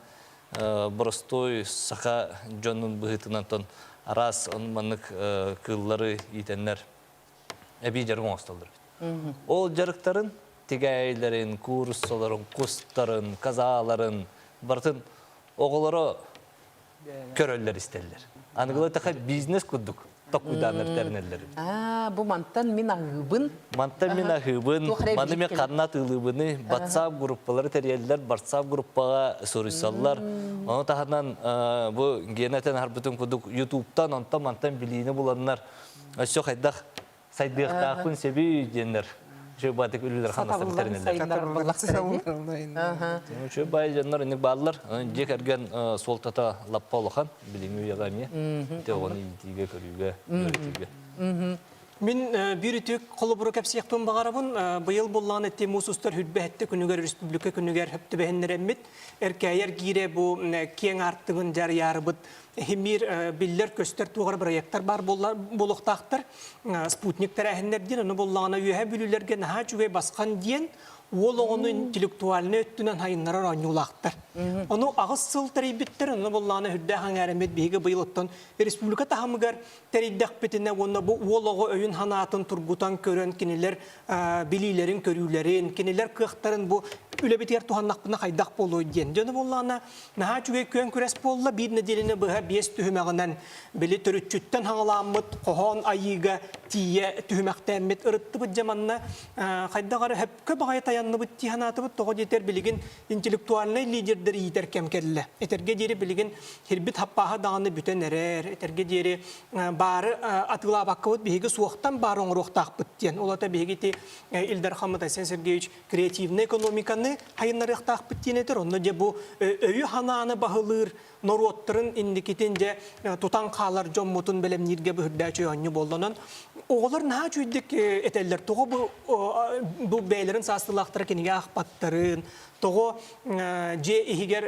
боростуой саха дьонун быһыытынан тон араас маннык кыыллары иитэннэр эбии дьарык оҥостоллор эбит. Ол дьарыктарын тигээйилэрин, кууруссаларын, кустарын, казааларын барытын оҕолоро көрөллөр-истэллэр. Аныгылыы таха бизнес курдук токуйдааннар тэринэллэр. Аа, бу мантан мин аһыыбын. Мантан мин аһыыбын, маны мен ханна атыылыыбыны, WhatsApp группалары тэрийэллэр, WhatsApp группаҕа суруйсаллар. Ону таһынан бу Гена этэн аһарбытын курдук Ютубтан, онтон мантан билиини буланнар, өссө хайдах сайдыахтаахпын сөбүй диэннэр үчүгэй баатык үлэлэр хамнастарын тэринэллэр. Үчүгэй баай дьоннор инник бааллар. Дьиэ кэргэн суолтата лаппа улахан билиҥҥи үйэҕэ эмиэ. Ити оҕону иитиигэ, көрүүгэ, үөрэтиигэ. Мин биир үтүк холобуру кэпсиэхпин баҕарабын. Быйыл буллаҕын эти муус устар хүрбэһэтте күнүгэр республика күнүгэр хөптүбэһиннэрэммит Эркээйэр гиирэ бу киэҥ аартыгын дьарыйаарыбыт Химир биллэр-көстөр туох эрэ бырайыактар баар буолуохтаахтар. Спутник тэрээһиннэр диэн, ону буллаҕына үөһэ бүлүүлэргэ наһаа үчүгэй басхан диэн уол оҕону интеллектуальнай өттүнэн хайыннарар оонньуулаахтар. Ону аҕыс сыл тэрийбиттэр, ону буллаҕына үрдээх аҥаарыммыт биһиги быйыл оттон республика таһымыгар тэрийдэхпитинэ уонна бу уол оҕо өйүн-санаатын тургутан көрөн кинилэр билиилэрин-көрүүлэрин, кинилэр кыахтарын бу үлэбитигэр туһаннахпына хайдах буолуой диэн. Дьону буоллаҕына наһаа үчүгэй күөн күрэс буолла. Биир нэдиэлэни быһа биэс түһүмэҕинэн били төрүччүттэн хаҥалааммыт хоһоон айыыга тиийэ түһүмэхтээммит ырыттыбыт дьэ манна хайдах эрэ хөпкө баҕайы тайанныбыт дии санаатыбыт. Тоҕо диэтэр билигин интеллектуальнай лидердэр иитэр кэм кэллэ. Этэргэ диэри билигин хирбит хаппааһа даҕаны бүтэн эрэр. Этэргэ диэри баары атыылаабаккабыт биһиги суохтан баары оҥоруохтаахпыт диэн. Ол ата биһиги ити Ил Дархаммыт Айсен Сергеевич креативнай экономиканы хайыннарыахтаахпыт диэн этэр. Онно дьэ бу өйү-ханааны баһылыыр норуоттарын инникитин дьэ тутан хаалар дьоммутун бэлэмнииргэ быһырдаачы оонньуу буолланан оҕолор наһаа үчүгэйдик этэллэр. Тоҕо бу бу бэйэлэрин саастыылаахтара кинигэ аахпаттарын, тоҕо дьиэ иһигэр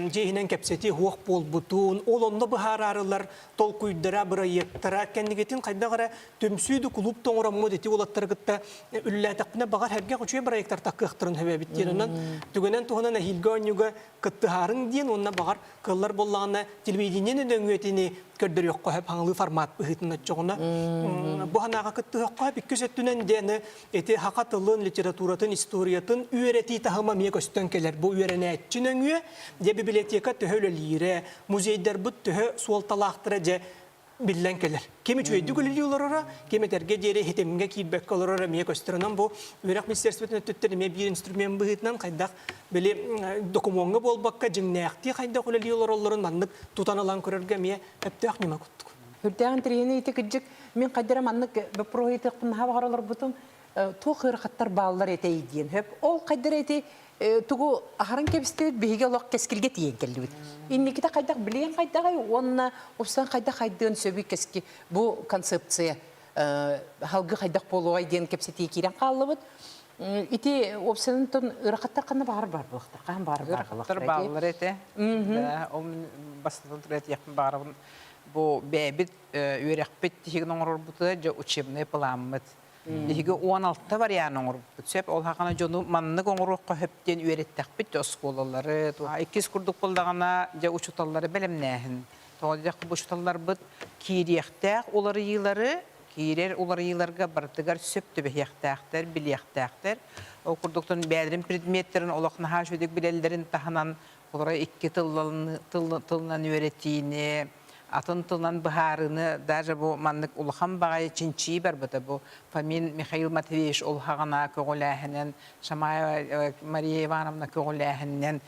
дьиэ иһинэн кэпсэтии суох буолбутун, ол онно быһаараарылар толкуйдара, бырайыактара кэннигитин хайдах эрэ түмсүү да кулууп да оҥороммут ити уолаттары кытта үлэлээтэхпинэ баҕар сэргэх үчүгэй бырайыактар таккыахтарын сөп эбит диэн онон түгэнэн туһунан эһиилги оонньууга кыттыһаарыҥ диэн уонна баҕар кыаллар буоллаҕына телевидение нөҥүөтүни көрдөрүөххэ сөп хаҥалыы формат быһыытынан оччоҕуна бу санааҕа кыттыһыахха сөп иккис өттүнэн диэни ити саха тылын литературатын историятын үөрэтии таһыма эмиэ көстөн кэлэр бу үөрэнээччи нөҥүө дьэ библиотека төһө үлэлиирэ музейдарбыт төһө суолталаахтара дьэ биллэн кэлэр. Ким үчүгэйдик үлэлии олороро, ким этэргэ диэри хитимҥэ киирбэккэ олороро эмиэ көстөр. Онон бу үөрэх министерствотын өттүттэн эмиэ биир инструмент быһыытынан хайдах били докумуоҥҥа буолбакка дьиҥнээхтии хайдах үлэлии олороллорун маннык тутан ылан көрөргө эмиэ өптөөх ньыма курдук. Үрдээҕин тириини ити кырдьык мин хайдара маннык боппуруоһу ыытыахпын наһаа баҕара олорбутум туох ыарахаттар бааллар этэй диэн хөп ол хайдара ити тугу аһаран кэбистибит биһиги олох кэскилгэ тиийэн кэллибит инникитэ хайдах билиэн хайдаҕай уонна упсан хайдах хайдыан сөбүй кэски бу концепция халгы хайдах буолуой диэн кэпсэтии киирэн хааллыбыт ити уопсанын ыарахаттар ханна баҕар бар буолуохтар хаһан баҕар бар буолуохтар бааллар этэ ол мин бастатан туран этиэхпин баҕарабын бу бэйэбит үөрэхпит тиһигин оҥорорбутугар дьэ учебный планмыт Биһиги 16 вариант оҥорбуппут сөп. Ол хахана дьону маннык оҥоруохха сөп диэн үөрэттэхпит оскуолалары. Иккис курдук буоллаҕына, дьэ учууталлары бэлэмнээһин. Тоҕо диэтэххэ бу учууталларбыт киириэхтээх уларыйыылары, киирэр уларыйыыларга барытыгар сөп түбэһиэхтээхтэр, билиэхтээхтэр. Ол курдуктан бэйэлэрин предметтэрин олох наһаа үчүгэйдик билэллэрин таһынан, олоро икки тылынан үөрэтиини, атын тылынан быһаарыыны даже бу маннык улахан баҕайы чинчийии барбыта бу Фомин Михаил Матвеевич улаһаҕына көҕүлээһинэн Шамаева Мария Ивановна көҕүлээһининэн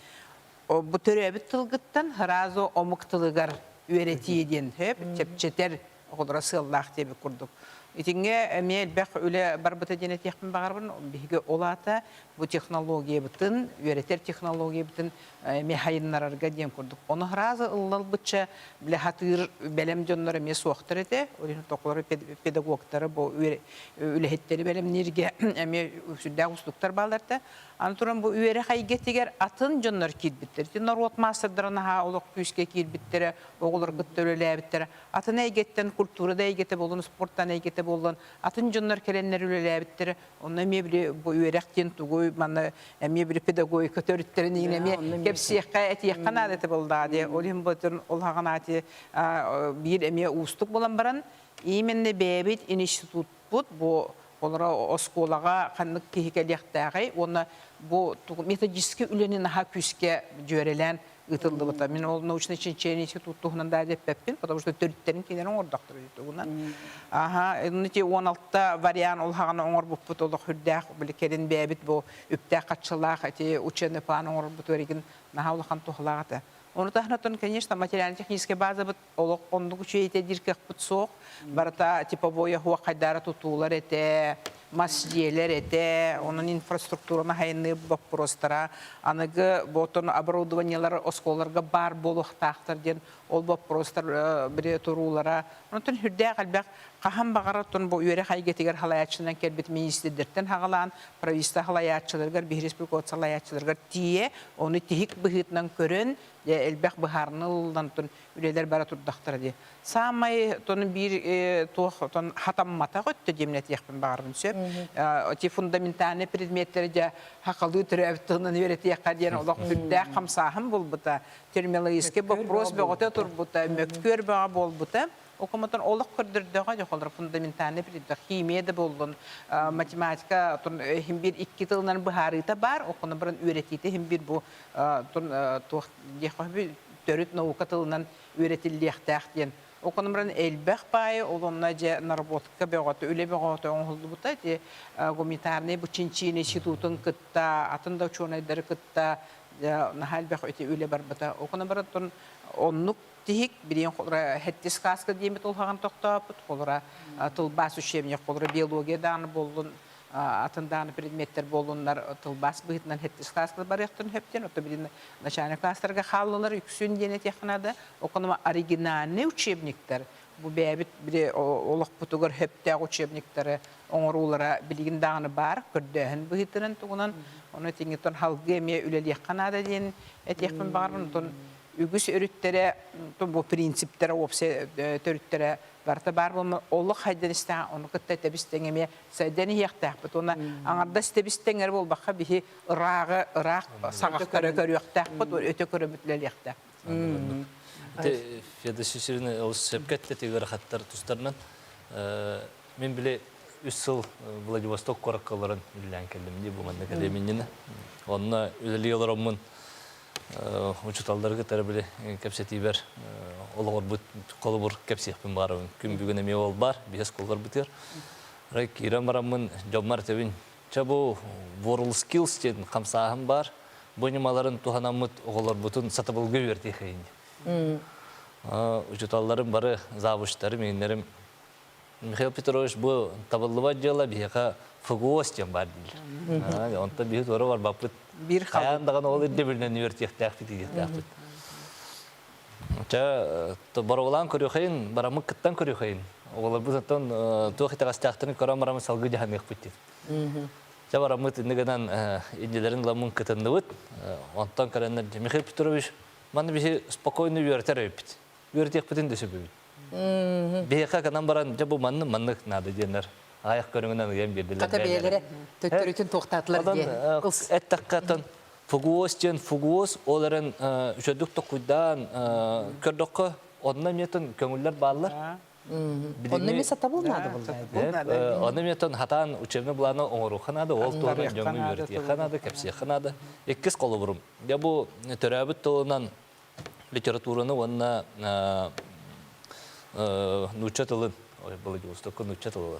бу төрөөбүт тылгыттан сразу омук тылыгар үөрэтии диэн сөп чэпчэтэр оҕолоро сыаллаах диэбит курдук. Итингэ эмиэ элбэх үлэ барбыта диэн этиэхпин баҕарабын. Биһиги ол аата бу технологиябытын, үөрэтэр технологиябытын эмиэ хайыннарарга диэн курдук. Ону сразу ыллалбычча билэ хатыыр бэлэм дьоннор эмиэ суохтар этэ. Ол иһин токолору педагогтары бу үлэһиттэри бэлэмнииргэ эмиэ сүрдээх уустуктар бааллар этэ. Аны туран бу үөрэх эйгэтигэр атын дьоннор киирбиттэр. Ити норуот маастардара наһаа олох күүскэ киирбиттэрэ, оҕолор кытта үлэлээбиттэрэ. Атын эйгэттэн культура да эйгэтэ буоллун, спорттан эйгэтэ буоллун, атын дьоннор кэлэннэр үлэлээбиттэрэ. Онно эмиэ били бу үөрэх диэн тугуй, манна эмиэ били педагогика төрүттэрин иһин эмиэ кэпсиэххэ, этиэххэ наада этэ буоллаҕа дии. Ол иһин бу ол хаҕанаати биир эмиэ уустук буолан баран, именно бэйэбит институтпут бу олоро оскуолаҕа ханнык киһи кэлиэхтээҕий уонна бу методическай үлэни наһаа күүскэ дьүөрэлээн ыытыллыбыта. Мин ол научнай чинчийэр институт туһунан да эппэппин, потому что төрүттэрин кинилэр оҥордохторо тугунан. Аха, ити 16 вариант ол хаҕана оҥорбуппут олох үрдээх, били кэлин бэйэбит бу үптээх хаччылаах эти учебный план оҥорбут эригин наһаа улахан туһалаах этэ. Ону таһынан, конечно, материально-техническэй базабыт олох оннук үчүгэй этэ диир кыахпыт суох. Барыта типовой оһуох хайдаара тутуулар этэ, мас дьиэлэр этэ, онон инфраструктураны хайыныы боппуруостара, аныгы ботон оборудованиелар оскуолаларга баар буолуохтаахтар диэн ол боппуруостар бири туруулара. Онтон сүрдээх элбэх хаһан баҕарар оттон бу үөрэх эйгэтигэр халайааччынан кэлбит министрдэртэн хаҕалаан правительство халайааччыларыгар, биһи республика салайааччыларыгар тиийэ, ону тиһик быһыытынан көрөн, дьэ элбэх быһаарыныы ылыллан үлэлэр бара турдахтара дии. Саамай тон биир туох тон хатамматах өттө диэмин этиэхпин баҕарбын сөп. Ити фундаментальный предметтэри дьэ хахалыы төрөөбүт тылынан үөрэтиэххэ диэн олох сүрдээх хамсааһын буолбута. Терминологический вопрос бөҕөтө турбута, мөккүөр бөҕө буолбута. Окомотон олох көрдөрдөҕө дьохолор фундаментальный предмет химия да буоллун, математика иһин биир икки тылынан быһаарыыта баар, оконо баран үөрэтиитэ иһин биир бу туох диэххэ төрүт наука тылынан үөрэтиллиэхтээх диэн. Оконо баран элбэх баайы ол онно дьэ наработка бөҕөтө, үлэ бөҕөтө оҥоһуллубута. Ити гуманитарный бу чинчиини институтун кытта, атын да учуонайдары кытта наһаа элбэх ити үлэ барбыта. Оконо баран оннук тиһик билиэн холура хэттис кааска диэмит улахан тохтооппут холура тылбаас учебник холура биология дааны буоллун атын дааны предметтер буоллуннар тылбаас быһыытынан хэттис кааска барыахтарын хөптен ото билин начальник класстарга хааллылар үксүн диэн этиэххэ наада оконома оригинальный учебниктар бу бэйэбит били олохпутугар хөптөөх учебниктары оҥоруулара билигин даҕаны баар көрдөөһүн быһыытынан тугунан ону тиҥитон халгыы эмиэ үлэлиэххэ наада диэн этиэхпин баҕарбын онтон үгүс өрүттэрэ бу принциптэрэ уопсай төрүттэрэ барыта баар буолма олох хайдан истэҕэ ону кытта тэбис-тэҥ эмиэ сайдан иһиэхтээхпит уонна аҥардас тэбис-тэҥ эрэ буолбакка биһи ырааҕы ыраах саҕахтары көрүөхтээхпит өтө көрөбүт үлэлиэхтээхпит. Ити Феодосия Сирина олус сөпкө эттэ ыарахаттар тустарынан. Мин били үс сыл Владивосток куоракка олорон үлэлээн кэллим дии бу манна кэлиэм иннинэ. Онно үлэлии олороммун учууталлары кытары били кэпсэтиибэр олоҕорбут холобур кэпсиэхпин баҕарабын. Күн бүгүн эмиэ ол баар, биэс кулларбытыгар. Арай киирэн бараммын дьоммор этэбин, чэ бу World Skills диэн хамсааһын баар, бу ньымаларын туһанаммыт оҕолорбутун сатабылга үөрэтиэхэйин диэн. Учууталларым бары завучтарым, иҥнэрим Михаил Петрович бу табыллыбат дьыала биһиэхэ ФГОС диэн баар дииллэр. Онтон биһи туора барбаппыт. Биир Хайаан даҕаны ол ирдэбилинэн үөртиэхтээхпит диэхтээхпит. Чэ, боруобалаан көрүөхэйин, бараммыт кыттан көрүөхэйин. Оҕолорбут оттон туох итэҕэстээхтэрин көрөн бараммыт салгыы дьаһаныахпыт диэн. Чэ, бараммыт инни гынан иннилэрин ыламмын кытынныбыт. Онтон кэлэннэр Михаил Петрович, манна биһи спокойно үөрэтэр эбиппит. Үөрэтиэхпитин да сөп эбит. Биһиэхэ гынан баран, дьэ бу маннык маннык наада диэннэр аҕыйах көрүҥүнэн ыйан биэрдилэр. Хата бэйэлэрэ төттөрүтүн туохтаатылар диэн. Эттэххэ оттон фугуос диэн фугуос ол эрэн үчүгэйдик токуйдаан көрдөххө онно эмиэ көҥүллэр бааллар. Онно эмиэ сатабыл наада буолла. Онно эмиэ хатаан учебный планы оҥоруохха наада, ол туһунан дьоҥҥо үөрэтиэххэ наада, кэпсиэххэ наада. Иккис холобурум. Дьэ бу төрөөбүт тылынан литератураны уонна нуучча тылын Владивостокка нуучча тылы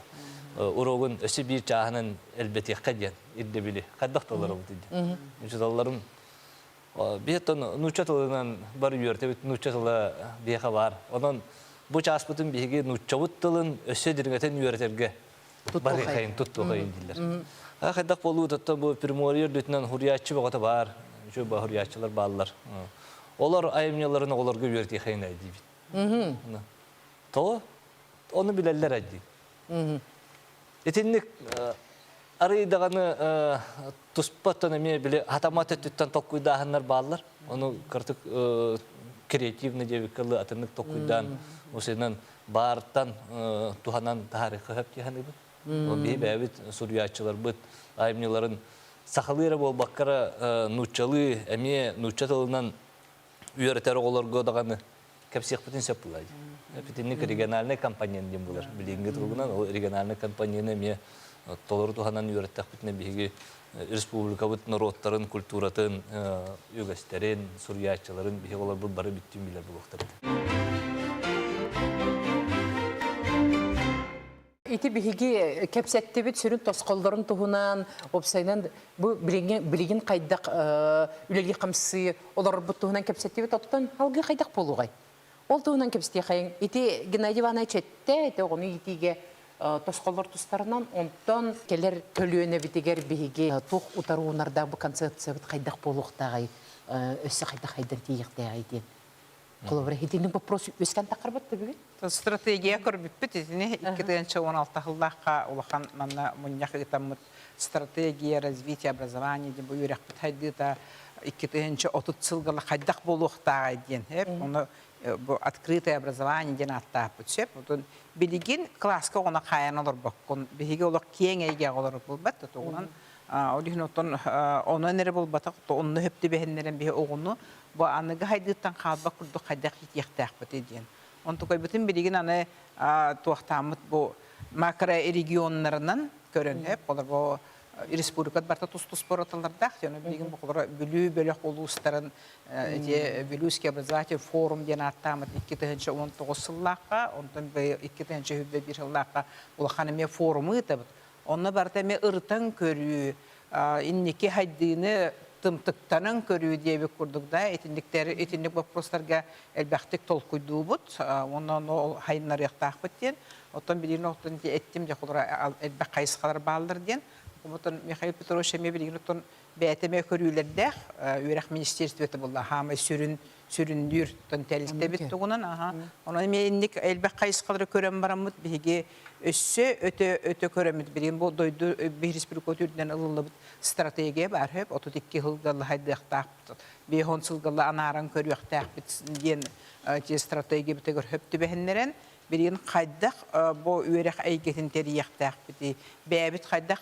уруогун өссө биир чааһынан элбэтиэххэ диэн ирдэбили хайдах тылларыбыт диэн учууталларым биһиэттэн нуучча тылынан бары үөртэбит нуучча тыла биһиэхэ баар онон бу чааспытын биһиги нууччабыт тылын өссө дириҥэтэн үөрэтэргэ барыахайын туттуохайын дииллэр хайдах буолуу оттон бу Приморье үрдүтүнэн хуруйааччы бөҕөтө баар үчүгэй хуруйааччылар бааллар олор айымньыларын оҕолорго үөрэтиэхэйин диибит тоҕо ону билэллэр дии итинник арый даҕаны туспаттан эмиэ били хатамат өттүттэн толкуйдааһыннар бааллар ону кыртык креативный диэбиккэ атыннык толкуйдаан усунан баартан туһанан таһаарыахха сөп дии саныыбын. Ол биһи бэйэбит суруйааччыларбыт айымньыларын сахалыы эрэ буолбакка эрэ нууччалыы эмиэ нуучча тылынан үөрэтэр оҕолорго даҕаны кэпсиэхпитин сөп буолар. Итинник региональный компонент диэн буолар. Билиҥҥи туругунан ол региональный компонены эмиэ толору туһанан үөрэттэхпитинэ биһиги республикабыт норуоттарын культуратын, үгэстэрин, суруйааччыларын биһиги олорбут бары бүттүүн билэр буолуохтара. Ити биһиги кэпсэттибит сүрүн тосхоллорун туһунан, уопсайынан бу билигин, билигин хайдах үлэлии-хамсыы олорорбут туһунан кэпсэттибит, оттон алгыы хайдах буолуоҕай? Ол туһунан кэпсэтиэхэйиҥ. Ити Геннадий Иванович эттэ, ити оҕону иитиигэ тосхоллор тустарынан, онтон кэлэр көлүөнэбитигэр биһиги туох утары уунардаах бу концепциябыт хайдах буолуохтааҕый, өссө хайдах хайдан тиийиэхтээҕий диэн. Холобура, итинник вопрос үөскэн таххарбат да бүгүн? Стратегия көрбүппүт итини 2016 сыллаахха улахан манна мунньах ыытаммыт стратегия развития образования диэн бу үөрэхпит хайдыыта 2030 сылга хайдах буолуохтааҕай диэн эп ону бу открытое образование диэн ааттааппыт сөп отон билигин кылааска оҕону хаайан олорбоккун биһиги олох киэҥ эйгэҕэ олорор буолбат да тугунан ол иһин оттон онон эрэ буолбатах онно хөп түбэһиннэрэн биһи оҕону бу аныгы хайдыыттан хаалбат курдук хайдах иитиэхтээхпитий диэн. Онтукайбытын билигин аны туохтааммыт бу макрорегионнарынан көрөн хөп, олор бу республикат барта тус-туспа уратылардаах. Дьону билигин бу холоро Бүлүү бөлөх улуустарын эти Вилюйский образовательный форум диэн ааттааммыт 2019 сыллаахха, онтон 2021 сыллаахха улахан эмиэ форуму ыытабыт. Онно барыта эмиэ ырытан көрүү, инники хайдыыны тымтыктанан көрүү диэбит курдук да итинниктэр итинник боппуруостарга элбэхтик толкуйдуубут уонна ону ол хайыннарыахтаахпыт диэн. Оттон билигин оттон эттим дьэ холоро элбэх хайысхалар бааллар диэн. Оттон Михаил Петрович эмиэ билигин оттон бэйэтэ эмиэ көрүүлэрдээх үөрэх министерствота буолла хаамай сүрүн сүрүннүүр тон тэрилтэбит тугунан аха онон эмиэ инник элбэх хайысхалары көрөн бараммыт биһиги өссө өтө өтө көрөммүт билигин бу дойду биир республика үрдүнэн ылыллыбыт стратегия баар хөп 32 сылга хайдыахтаахпыт 50 сылга анааран көрүөхтээхпит диэн стратегиябытыгар хөп түбэһиннэрэн билигин хайдах бу үөрэх эйгэтин тэрийиэхтээхпитий, бэйэбит хайдах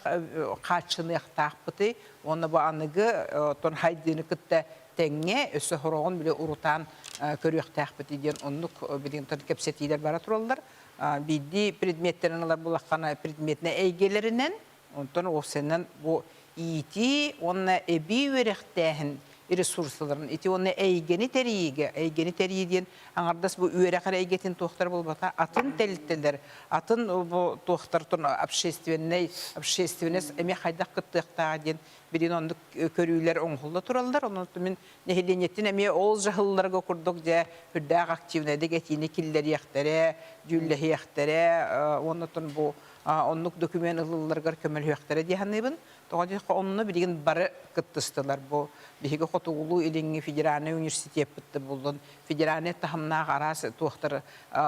хааччыныахтаахпытый уонна бу аныгы оттон хайдыыны кытта тэҥҥэ өссө сороҕун били урутаан көрүөхтээхпитий диэн оннук билигин кэпсэтиилэр бара тураллар. Биирдии предметтэрин ылар булаххана предметнэй эйгэлэринэн Онтон уопсайынан бу иитии уонна эбии үөрэхтээһин ресурсаларын ити уонна эйгэни тэрийиигэ, эйгэни тэрийии диэн аҥардас бу үөрэх эрэ эйгэтин туохтара буолбата, атын тэрилтэлэр, атын бу туохтар общественнай, общественность эмиэ хайдах кыттыахтааҕа диэн билигин оннук көрүүлэр оҥоһулла тураллар. Онон мин нэһилиэнньэттэн эмиэ ол дьаһалларга курдук дьэ үрдээх активнайдык этиини киллэриэхтэрэ, дьүүллэһиэхтэрэ уонна бу оннук документ ылылларыгар көмөлөһүөхтэрэ дии саныыбын. Тоҕо диэххэ онно билигин бары кыттыстылар. Бу биһиги Хотугулуу-Илиҥҥи федеральнай университеппыт да буоллун, федеральнай таһымнаах араас туохтар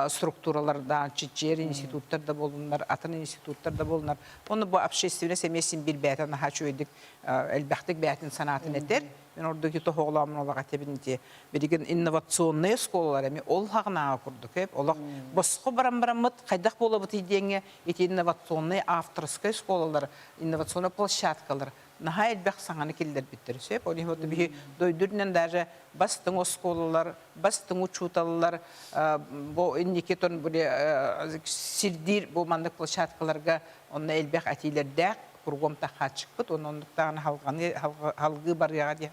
структуралардаан, чиччиэр институттар да буоллуннар, атын институттар да буоллуннар. Онно бу общественность эмиэ син биир бэйэтэ наһаа үчүгэйдик элбэхтик бэйэтин санаатын этэр. Мин ордук тоһоҕолооммун олох этэбин ити билигин инновационнай оскуолалар эмиэ ол хаҕынааҕы курдук эп олох босхо баран бараммыт хайдах буолабытый диэҥҥэ ити инновационнай авторскай школалар инновационнай площадкалар наһаа элбэх саҥаны киллэрбиттэр сөп ол иһин вот биһи дойду үрдүнэн даже бастыҥ оскуолалар бастыҥ учууталлар бу инники тон сирдиир бу маннык площадкаларга онно элбэх этиилэрдээх кругом тахааччыкпыт уонна оннуктаҕына халҕаны халгыы барыаҕа диэн.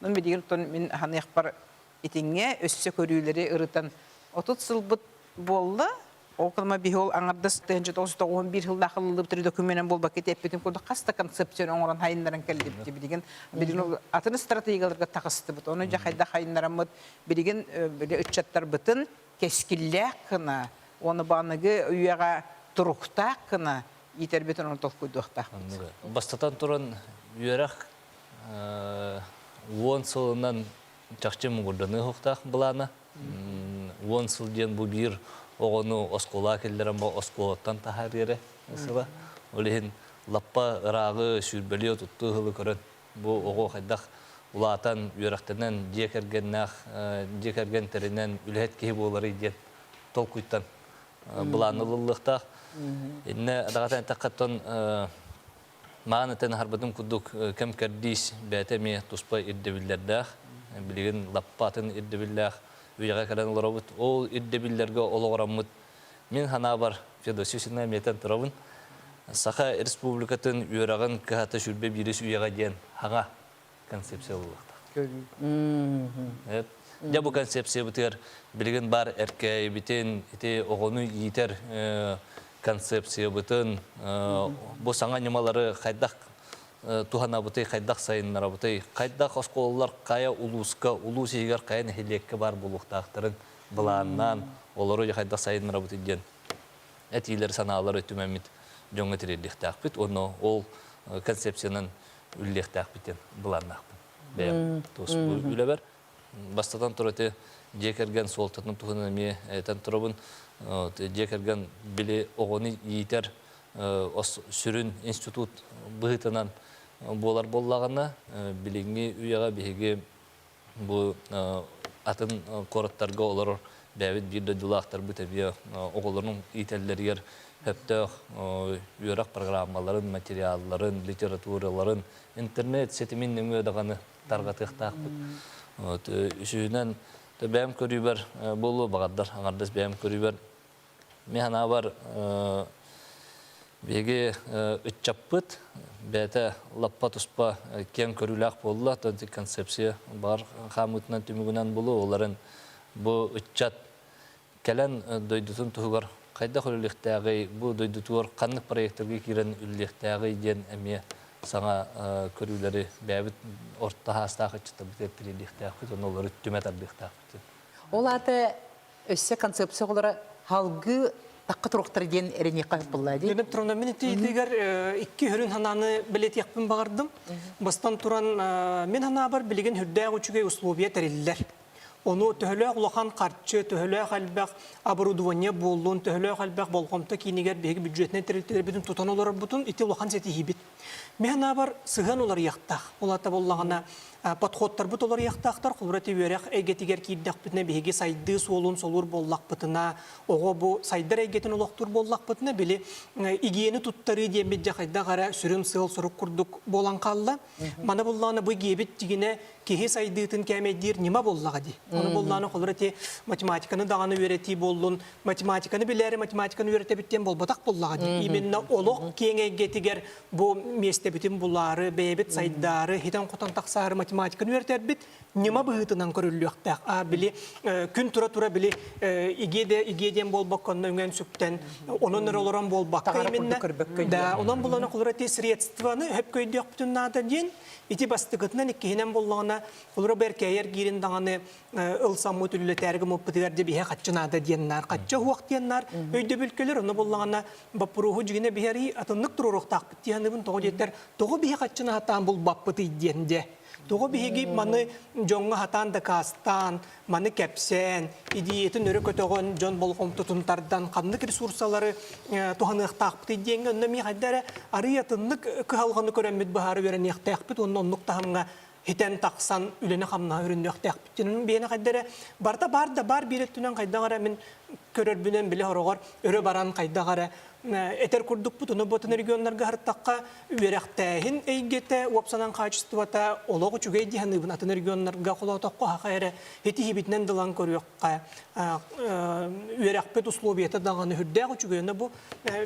Онон билигин оттон мин ханыахпар итиҥҥэ өссө көрүүлэри ырытан 30 сылбыт буолла. Ол кылма биһи ол аҥардас 1991 сыллаах ылыллыбыт документан буолбакка эппитим курдук хас да концепцияны оҥорон хайыннаран кэллибит билигин билигин атын стратегияларга таҕыстыбыт. Ону дьэ хайдах хайыннараммыт билигин били ыччаттарбытын кэскиллээх гына уонна бу аныгы үйэҕэ туруктаах гына иитэрбитин ону толкуйдуохтаахпыт. Бастатан туран, үөрэх 10 сылынан чахчы муҥурданыы уһуктаах былаана. 10 сыл диэн бу биир оҕону оскуолаҕа киллэрэн бу оскуолаттан таһаарыы эрэ сыла. Ол иһин лаппа ырааҕы сүүрбэлии отуттуу сылы көрөн бу оҕо хайдах улаатан, үөрэхтэнэн, дьиэ кэргэннээх, дьиэ кэргэн тэринэн үлэһит киһи буоларый диэн толкуйтан былааннылыллыахтаах. Иннэ даҕатан эттэххэ маан этэн аһарбытым курдук кэм кэрдиис бэйэтэ эмиэ туспа ирдэбиллэрдээх, билигин лаппаатын ирдэбиллээх үйэҕэ кэлэн олоробут. Ол ирдэбиллэргэ олоҕураммыт мин санаабар Федосия Васильевна эмиэтэн турабын. Саха Республикатын үөрэҕин кыһата 21 үйэҕэ диэн хаҥа концепция буолуохтаах. Дьэ бу концепциябытыгар билигин баар эркээйибитин, ити оҕону иитэр концепциябытын, бу саҥа ньымалары хайдах туһанабытый, хайдах сайыннарабытый, хайдах оскуолалар хайа улууска, улуус иһигэр хайа нэһилиэккэ баар буолуохтаахтарын былааннаан, олору хайдах сайыннарабытый диэн этиилэр, санаалары түмэммит дьоҥҥо тириэрдиэхтээхпит уонна ол концепциянан үлэлиэхтээхпит диэн былааннаахпын. Бэйэм тус үлэбэр. Бастатан турар ити дьиэ кэргэн суолтатын туһунан эмиэ этэн турабын. Дьиэ кэргэн били оҕону иитэр сүрүн институт быһыытынан буолар буоллаҕына, билиҥҥи үйэҕэ биһиги бу атын куораттарга олорор бэйэбит биир дойдулаахтарбыт эмиэ оҕолорун иитэллэригэр сөптөөх үөрэх программаларын, материалларын, литератураларын интернет ситимин нөҥүө даҕаны тарҕатыахтаахпыт. Вот, үсүһүнэн. Бэйэм көрүүбэр буолуо баҕардар, аҥардас бэйэм көрүүбэр мин санаабар биһиги ыччаппыт бэйэтэ лаппа туспа киэҥ көрүүлээх буолла, концепция баар хаамыытынан түмүгүнэн булу, оларын бу ыччат кэлэн дойдутун туһугар хайдах үлэлиэхтээҕий, бу дойдутугар ханнык проектарга киирэн үлэлиэхтээҕий диэн эмиэ саҥа көрүүлэри бэйэбит орто саастаах ыччаттарбытыгар тириэрдиэхтээхпит уонна олору түмэ тардыахтаахпыт. Ол аата өссө концепция оҕолоро салгыы тахха туруохтара диэн эрэниэххэ сөп буолла дии. Лена Петровна, мин итиитигэр икки үрүн санааны бэлиэтиэхпин баҕардым. Бастан туран, мин санаабар билигин үрдээх үчүгэй условия тэриллэр. Ону төһөлөөх улахан харчы, төһөлөөх элбэх оборудование буоллун, төһөлөөх элбэх болҕомто киинигэр биһиги бюджетнай тэрилтэлэрбитин тутан олорорбутун ити улахан ситиһиибит. Мин санаабар сыһыан уларыйыахтаах. Ол аата буоллаҕына подходтарбыт уларыйыахтаахтар. Холобура ити үөрэх эйгэтигэр киирдэхпитинэ биһиги сайдыы суолун солуур буоллахпытына, оҕо бу сайдар эйгэтин олохтуур буоллахпытына, били игиэни туттарыы диэммит дьэ хайдах эрэ сүрүн сыал-сорук курдук буолан хаалла. Маны буллаҕына бу гиэбит дьигинэ киһи сайдыытын кээмэйдиир ньыма буоллаҕа дии. Ону буллаҕына холобура ити математиканы даҕаны үөрэтии буоллун, математиканы билээри математиканы үөрэтэбит диэн буолбатах буоллаҕа дии. Именно олох киэҥ эйгэтигэр бу миэстэбитин булаары, бэйэбит сайдаары, хитэн-хотон тахсаары математиканы үөрэтэрбит ньыма быһыытынан көрүллүөхтээх. А били күн тура-тура били игиэ да игиэ диэн буолбакка онно үҥэн сүктэн онон эрэ олорон буолбакка именно да онон булана холобура ити средствоны хөп көйдүөхпүтүн наада диэн ити бастакытынан иккиһинэн буоллаҕына холобура бэркээйэр гиирин даҕаны ылсаммыт үлэлэтээри гыммыппытыгар дьэ биһэ хаччы наада диэн наар хаччы уһуох диэн наар өйдөбүл кэлэр ону буллаҕына боппуруоһу дьигинэ биһэрии атыннык туруоруохтаахпыт дии саныыбын тоҕо диэтэр тоҕо биһи хаччыны хатаан булбаппытый диэн дьэ Тоҕо биһиги маны дьоҥҥо хатаан дакаастаан, маны кэпсээн, идеятын өрө көтөҕөн, дьон болҕомтотун тардан, ханнык ресурсалары туһаныахтаахпытый диэҥҥэ онно эмиэ хайда эрэ арыый атыннык кыһалҕаны көрөммүт быһаара үөрэниэхтээхпит уонна оннук таһымҥа хитэн тахсан үлэни-хамнаһы өрүннүөхтээхпит. Дьонун биэнэ хайда эрэ барыта баар да баар биир өттүнэн хайдах эрэ мин көрөрбүнэн били хороҕор өрө баран хайдах эрэ этэр курдукпут, ону ботун регионнарга һартахха үөрэхтээһин эйгэтэ, уопсанан хаачыстыбата олох үчүгэй дии саныыбын. Атын регионнарга холоотоххо хаха эрэ итиһибитинэн дылан көрүөххэ, үөрэхпит условията даҕаны үрдээх үчүгэй. Ону бу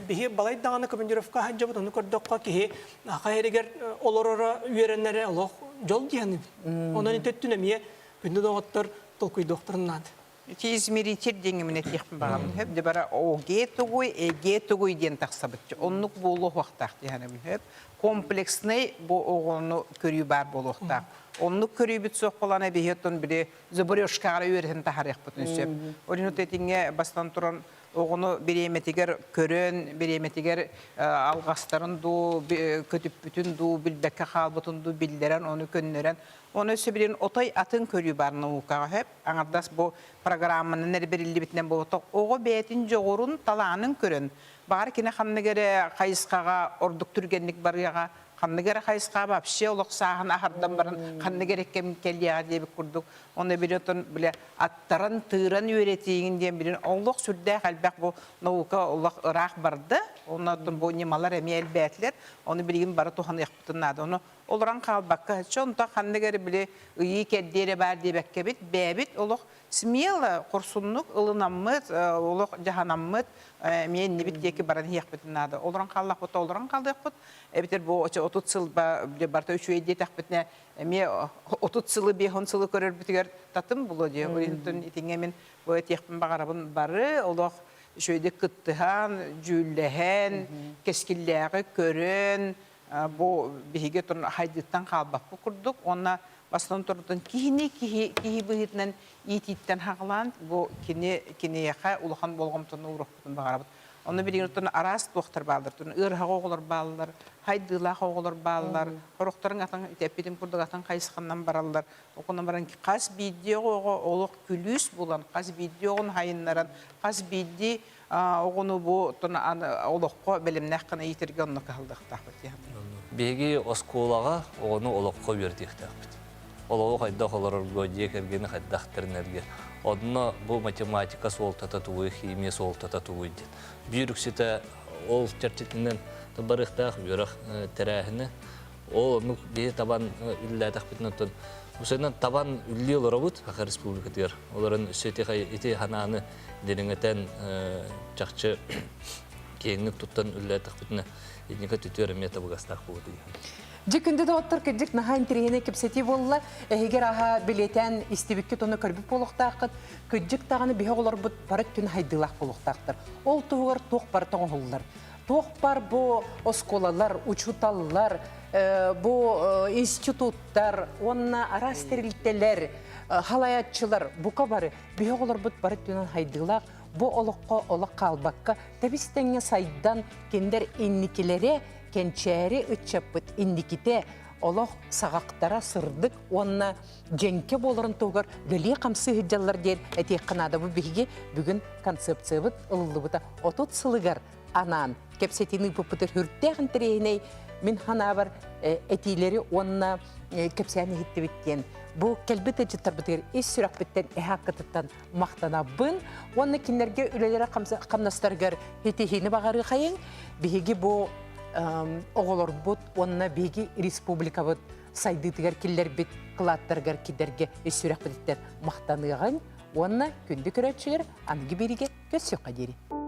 биһи балай даҕаны командировка сылдьабыт, ону көрдөххө киһи хаха эригэр олороро үөрэнэрэ олох дьол дии саныыбын. Онон ити өттүн эмиэ күндү доҕоттор толкуйдуохтарын наада. Ити измеритель диэҥҥэ мин этиэхпин баҕарабын. Хөп, дьэ бара ОГЭ тугуй, ЭГЭ тугуй диэн тахсабыт. Оннук буолуохтаах дии саныыбын. Хөп, комплекснай бу оҕону көрүү баар буолуохтаах. Оннук көрүүбүт суох буолан биһи оттон били зубрежкаҕа үөрэтэн таһаарыахпытын сөп. Ол иһин этиҥҥэ бастан туран оҕону бириэмэтигэр көрөн, бириэмэтигэр алҕастарын дуу, көтүппүтүн дуу, билбэккэ хаалбытын дуу биллэрэн, ону көннөрөн, ону өссө билин отой атын көрүү баар наукаҕа сөп. Аҥардас бу программанан эрэ бэриллибитинэн буолбатах, оҕо бэйэтин дьоҕурун, талаанын көрөн, баҕар кини ханнык эрэ хайысхаҕа ордук түргэнник барыаҕа, ханнык эрэ хайысхаҕа вообще олох сааһын аһардан баран ханнык эрэ кэм кэлиэҕэ диэбит курдук. Оны били отон бile аттаран, тыыран үөрэтиигин диэн билин олох сүрдээх элбэх бу наука олох ыраах барда. Онно бу ньымалар эмиэ элбээтилэр. Ону билигин бары туһаныахпытын наада. Ону олорон хаалбакка, чэ онтон ханнык эрэ били ыйыы кэрдии эрэ баар диэбэккэбит, бэйэбит олох смело, хорсуннук ылынаммыт, олох дьаһанаммыт, эмиэ иннибит диэки баран иһиэхпитин наада. Олорон хааллахпыт, олорон хаалыахпыт. Эбэтэр бу 30 сыл барыта үчүгэй диэтэхпитинэ, эмиэ 30 сылы, 50 сылы көрөрбүтүгэр татым булуо дии. Ол иһин итиҥҥэ мин бу этиэхпин баҕарабын бары олох үчүгэйдик кыттыһан, дьүүллэһэн, кэскиллээҕи көрөн, бу биһиги хайдыттан хаалбаппыт курдук уонна бастан турдун киһини киһи киһи быһыытынан иитииттэн хаҕалаан бу кини киниэхэ улахан болҕомтону ууруохпутун баҕарабыт. Ону билигин оттон араас туохтар бааллар, ыарыһах оҕолор бааллар, хайдыылаах оҕолор бааллар, сорохторун атын эппитим курдук атын хайысханан бараллар. Окуна баран хас биирдии оҕо олох күлүүс булан, хас биирдии оҕону хайыннаран, хас биирдии оҕону бу олоххо бэлэмнээх гына иитэргэ онно кыһаллыахтаахпыт дии Биһиги оскуолаҕа оҕону олоххо үөрэтиэхтээхпит. Олоҕу хайдах олорорго, дьиэ кэргэни хайдах тэринэргэ. Онно бу математика суолтата тугуй, химия суолтата тугуй диэн. Биир үксүтэ ол чэрчитинэн барыахтаах үөрэх тэрээһинэ. Ол оннук биһи табан үлэлээтэхпитинэ оттон. Усайынан табан үллүү олоробут Саха Республикатыгар. Олорон өссө ити ханааны дириҥэтэн чахчы киэҥник туттан үллээтэхпитинэ итинника түтүөр эмиэ табыгастаах буолуо Дьэ күндү доҕоттор кырдьык наһаа интэриэһинэй кэпсэтии буолла. Эһигэр аһа билиэтээн истибиккит уонна көрбүт буолуохтааххыт. Кырдьык даҕаны биһи оҕолорбут бары өттүн хайдыылаах буолуохтаахтар. Ол туһугар туох барыта оҥоһуллар. Туох бар бу оскуолалар, учууталлар, бу институттар уонна араас тэрилтэлэр, халайааччылар бука бары биһи оҕолорбут бары өттүнэн хайдыылаах бу олоххо олох хаалбакка тэбис-тэҥҥэ сайдан кинилэр инникилэрэ кэнчээри ыччаппыт инникитэ олох саҕахтара сырдык уонна дьэҥкэ буоларын туһугар үлэлии-хамсыы сылдьаллар диэн этиэххэ наада. Бу биһиги бүгүн концепциябыт ылыллыбыта 30 сылыгар анаан кэпсэтиини ыыппыппытыгар сүрдээх интэриэһинэй мин санаабар этиилэри уонна кэпсээн иһиттибит диэн бу кэлбит ыалдьыттарбытыгар ис сүрэхпиттэн эһэ аккытыттан махтанабын уонна кинилэргэ үлэлэрэ хамнастарыгар ситиһиини баҕарыахайыҥ. Биһиги бу оҕолорбут уонна биһиги республикабыт сайдыытыгар киллэрбит кылааттарыгар кидэргэ ис сүрэхпититтэн махтаныаҕыҥ уонна күндү көрөөччүлэр аныгы биэриигэ көрсүөххэ диэри.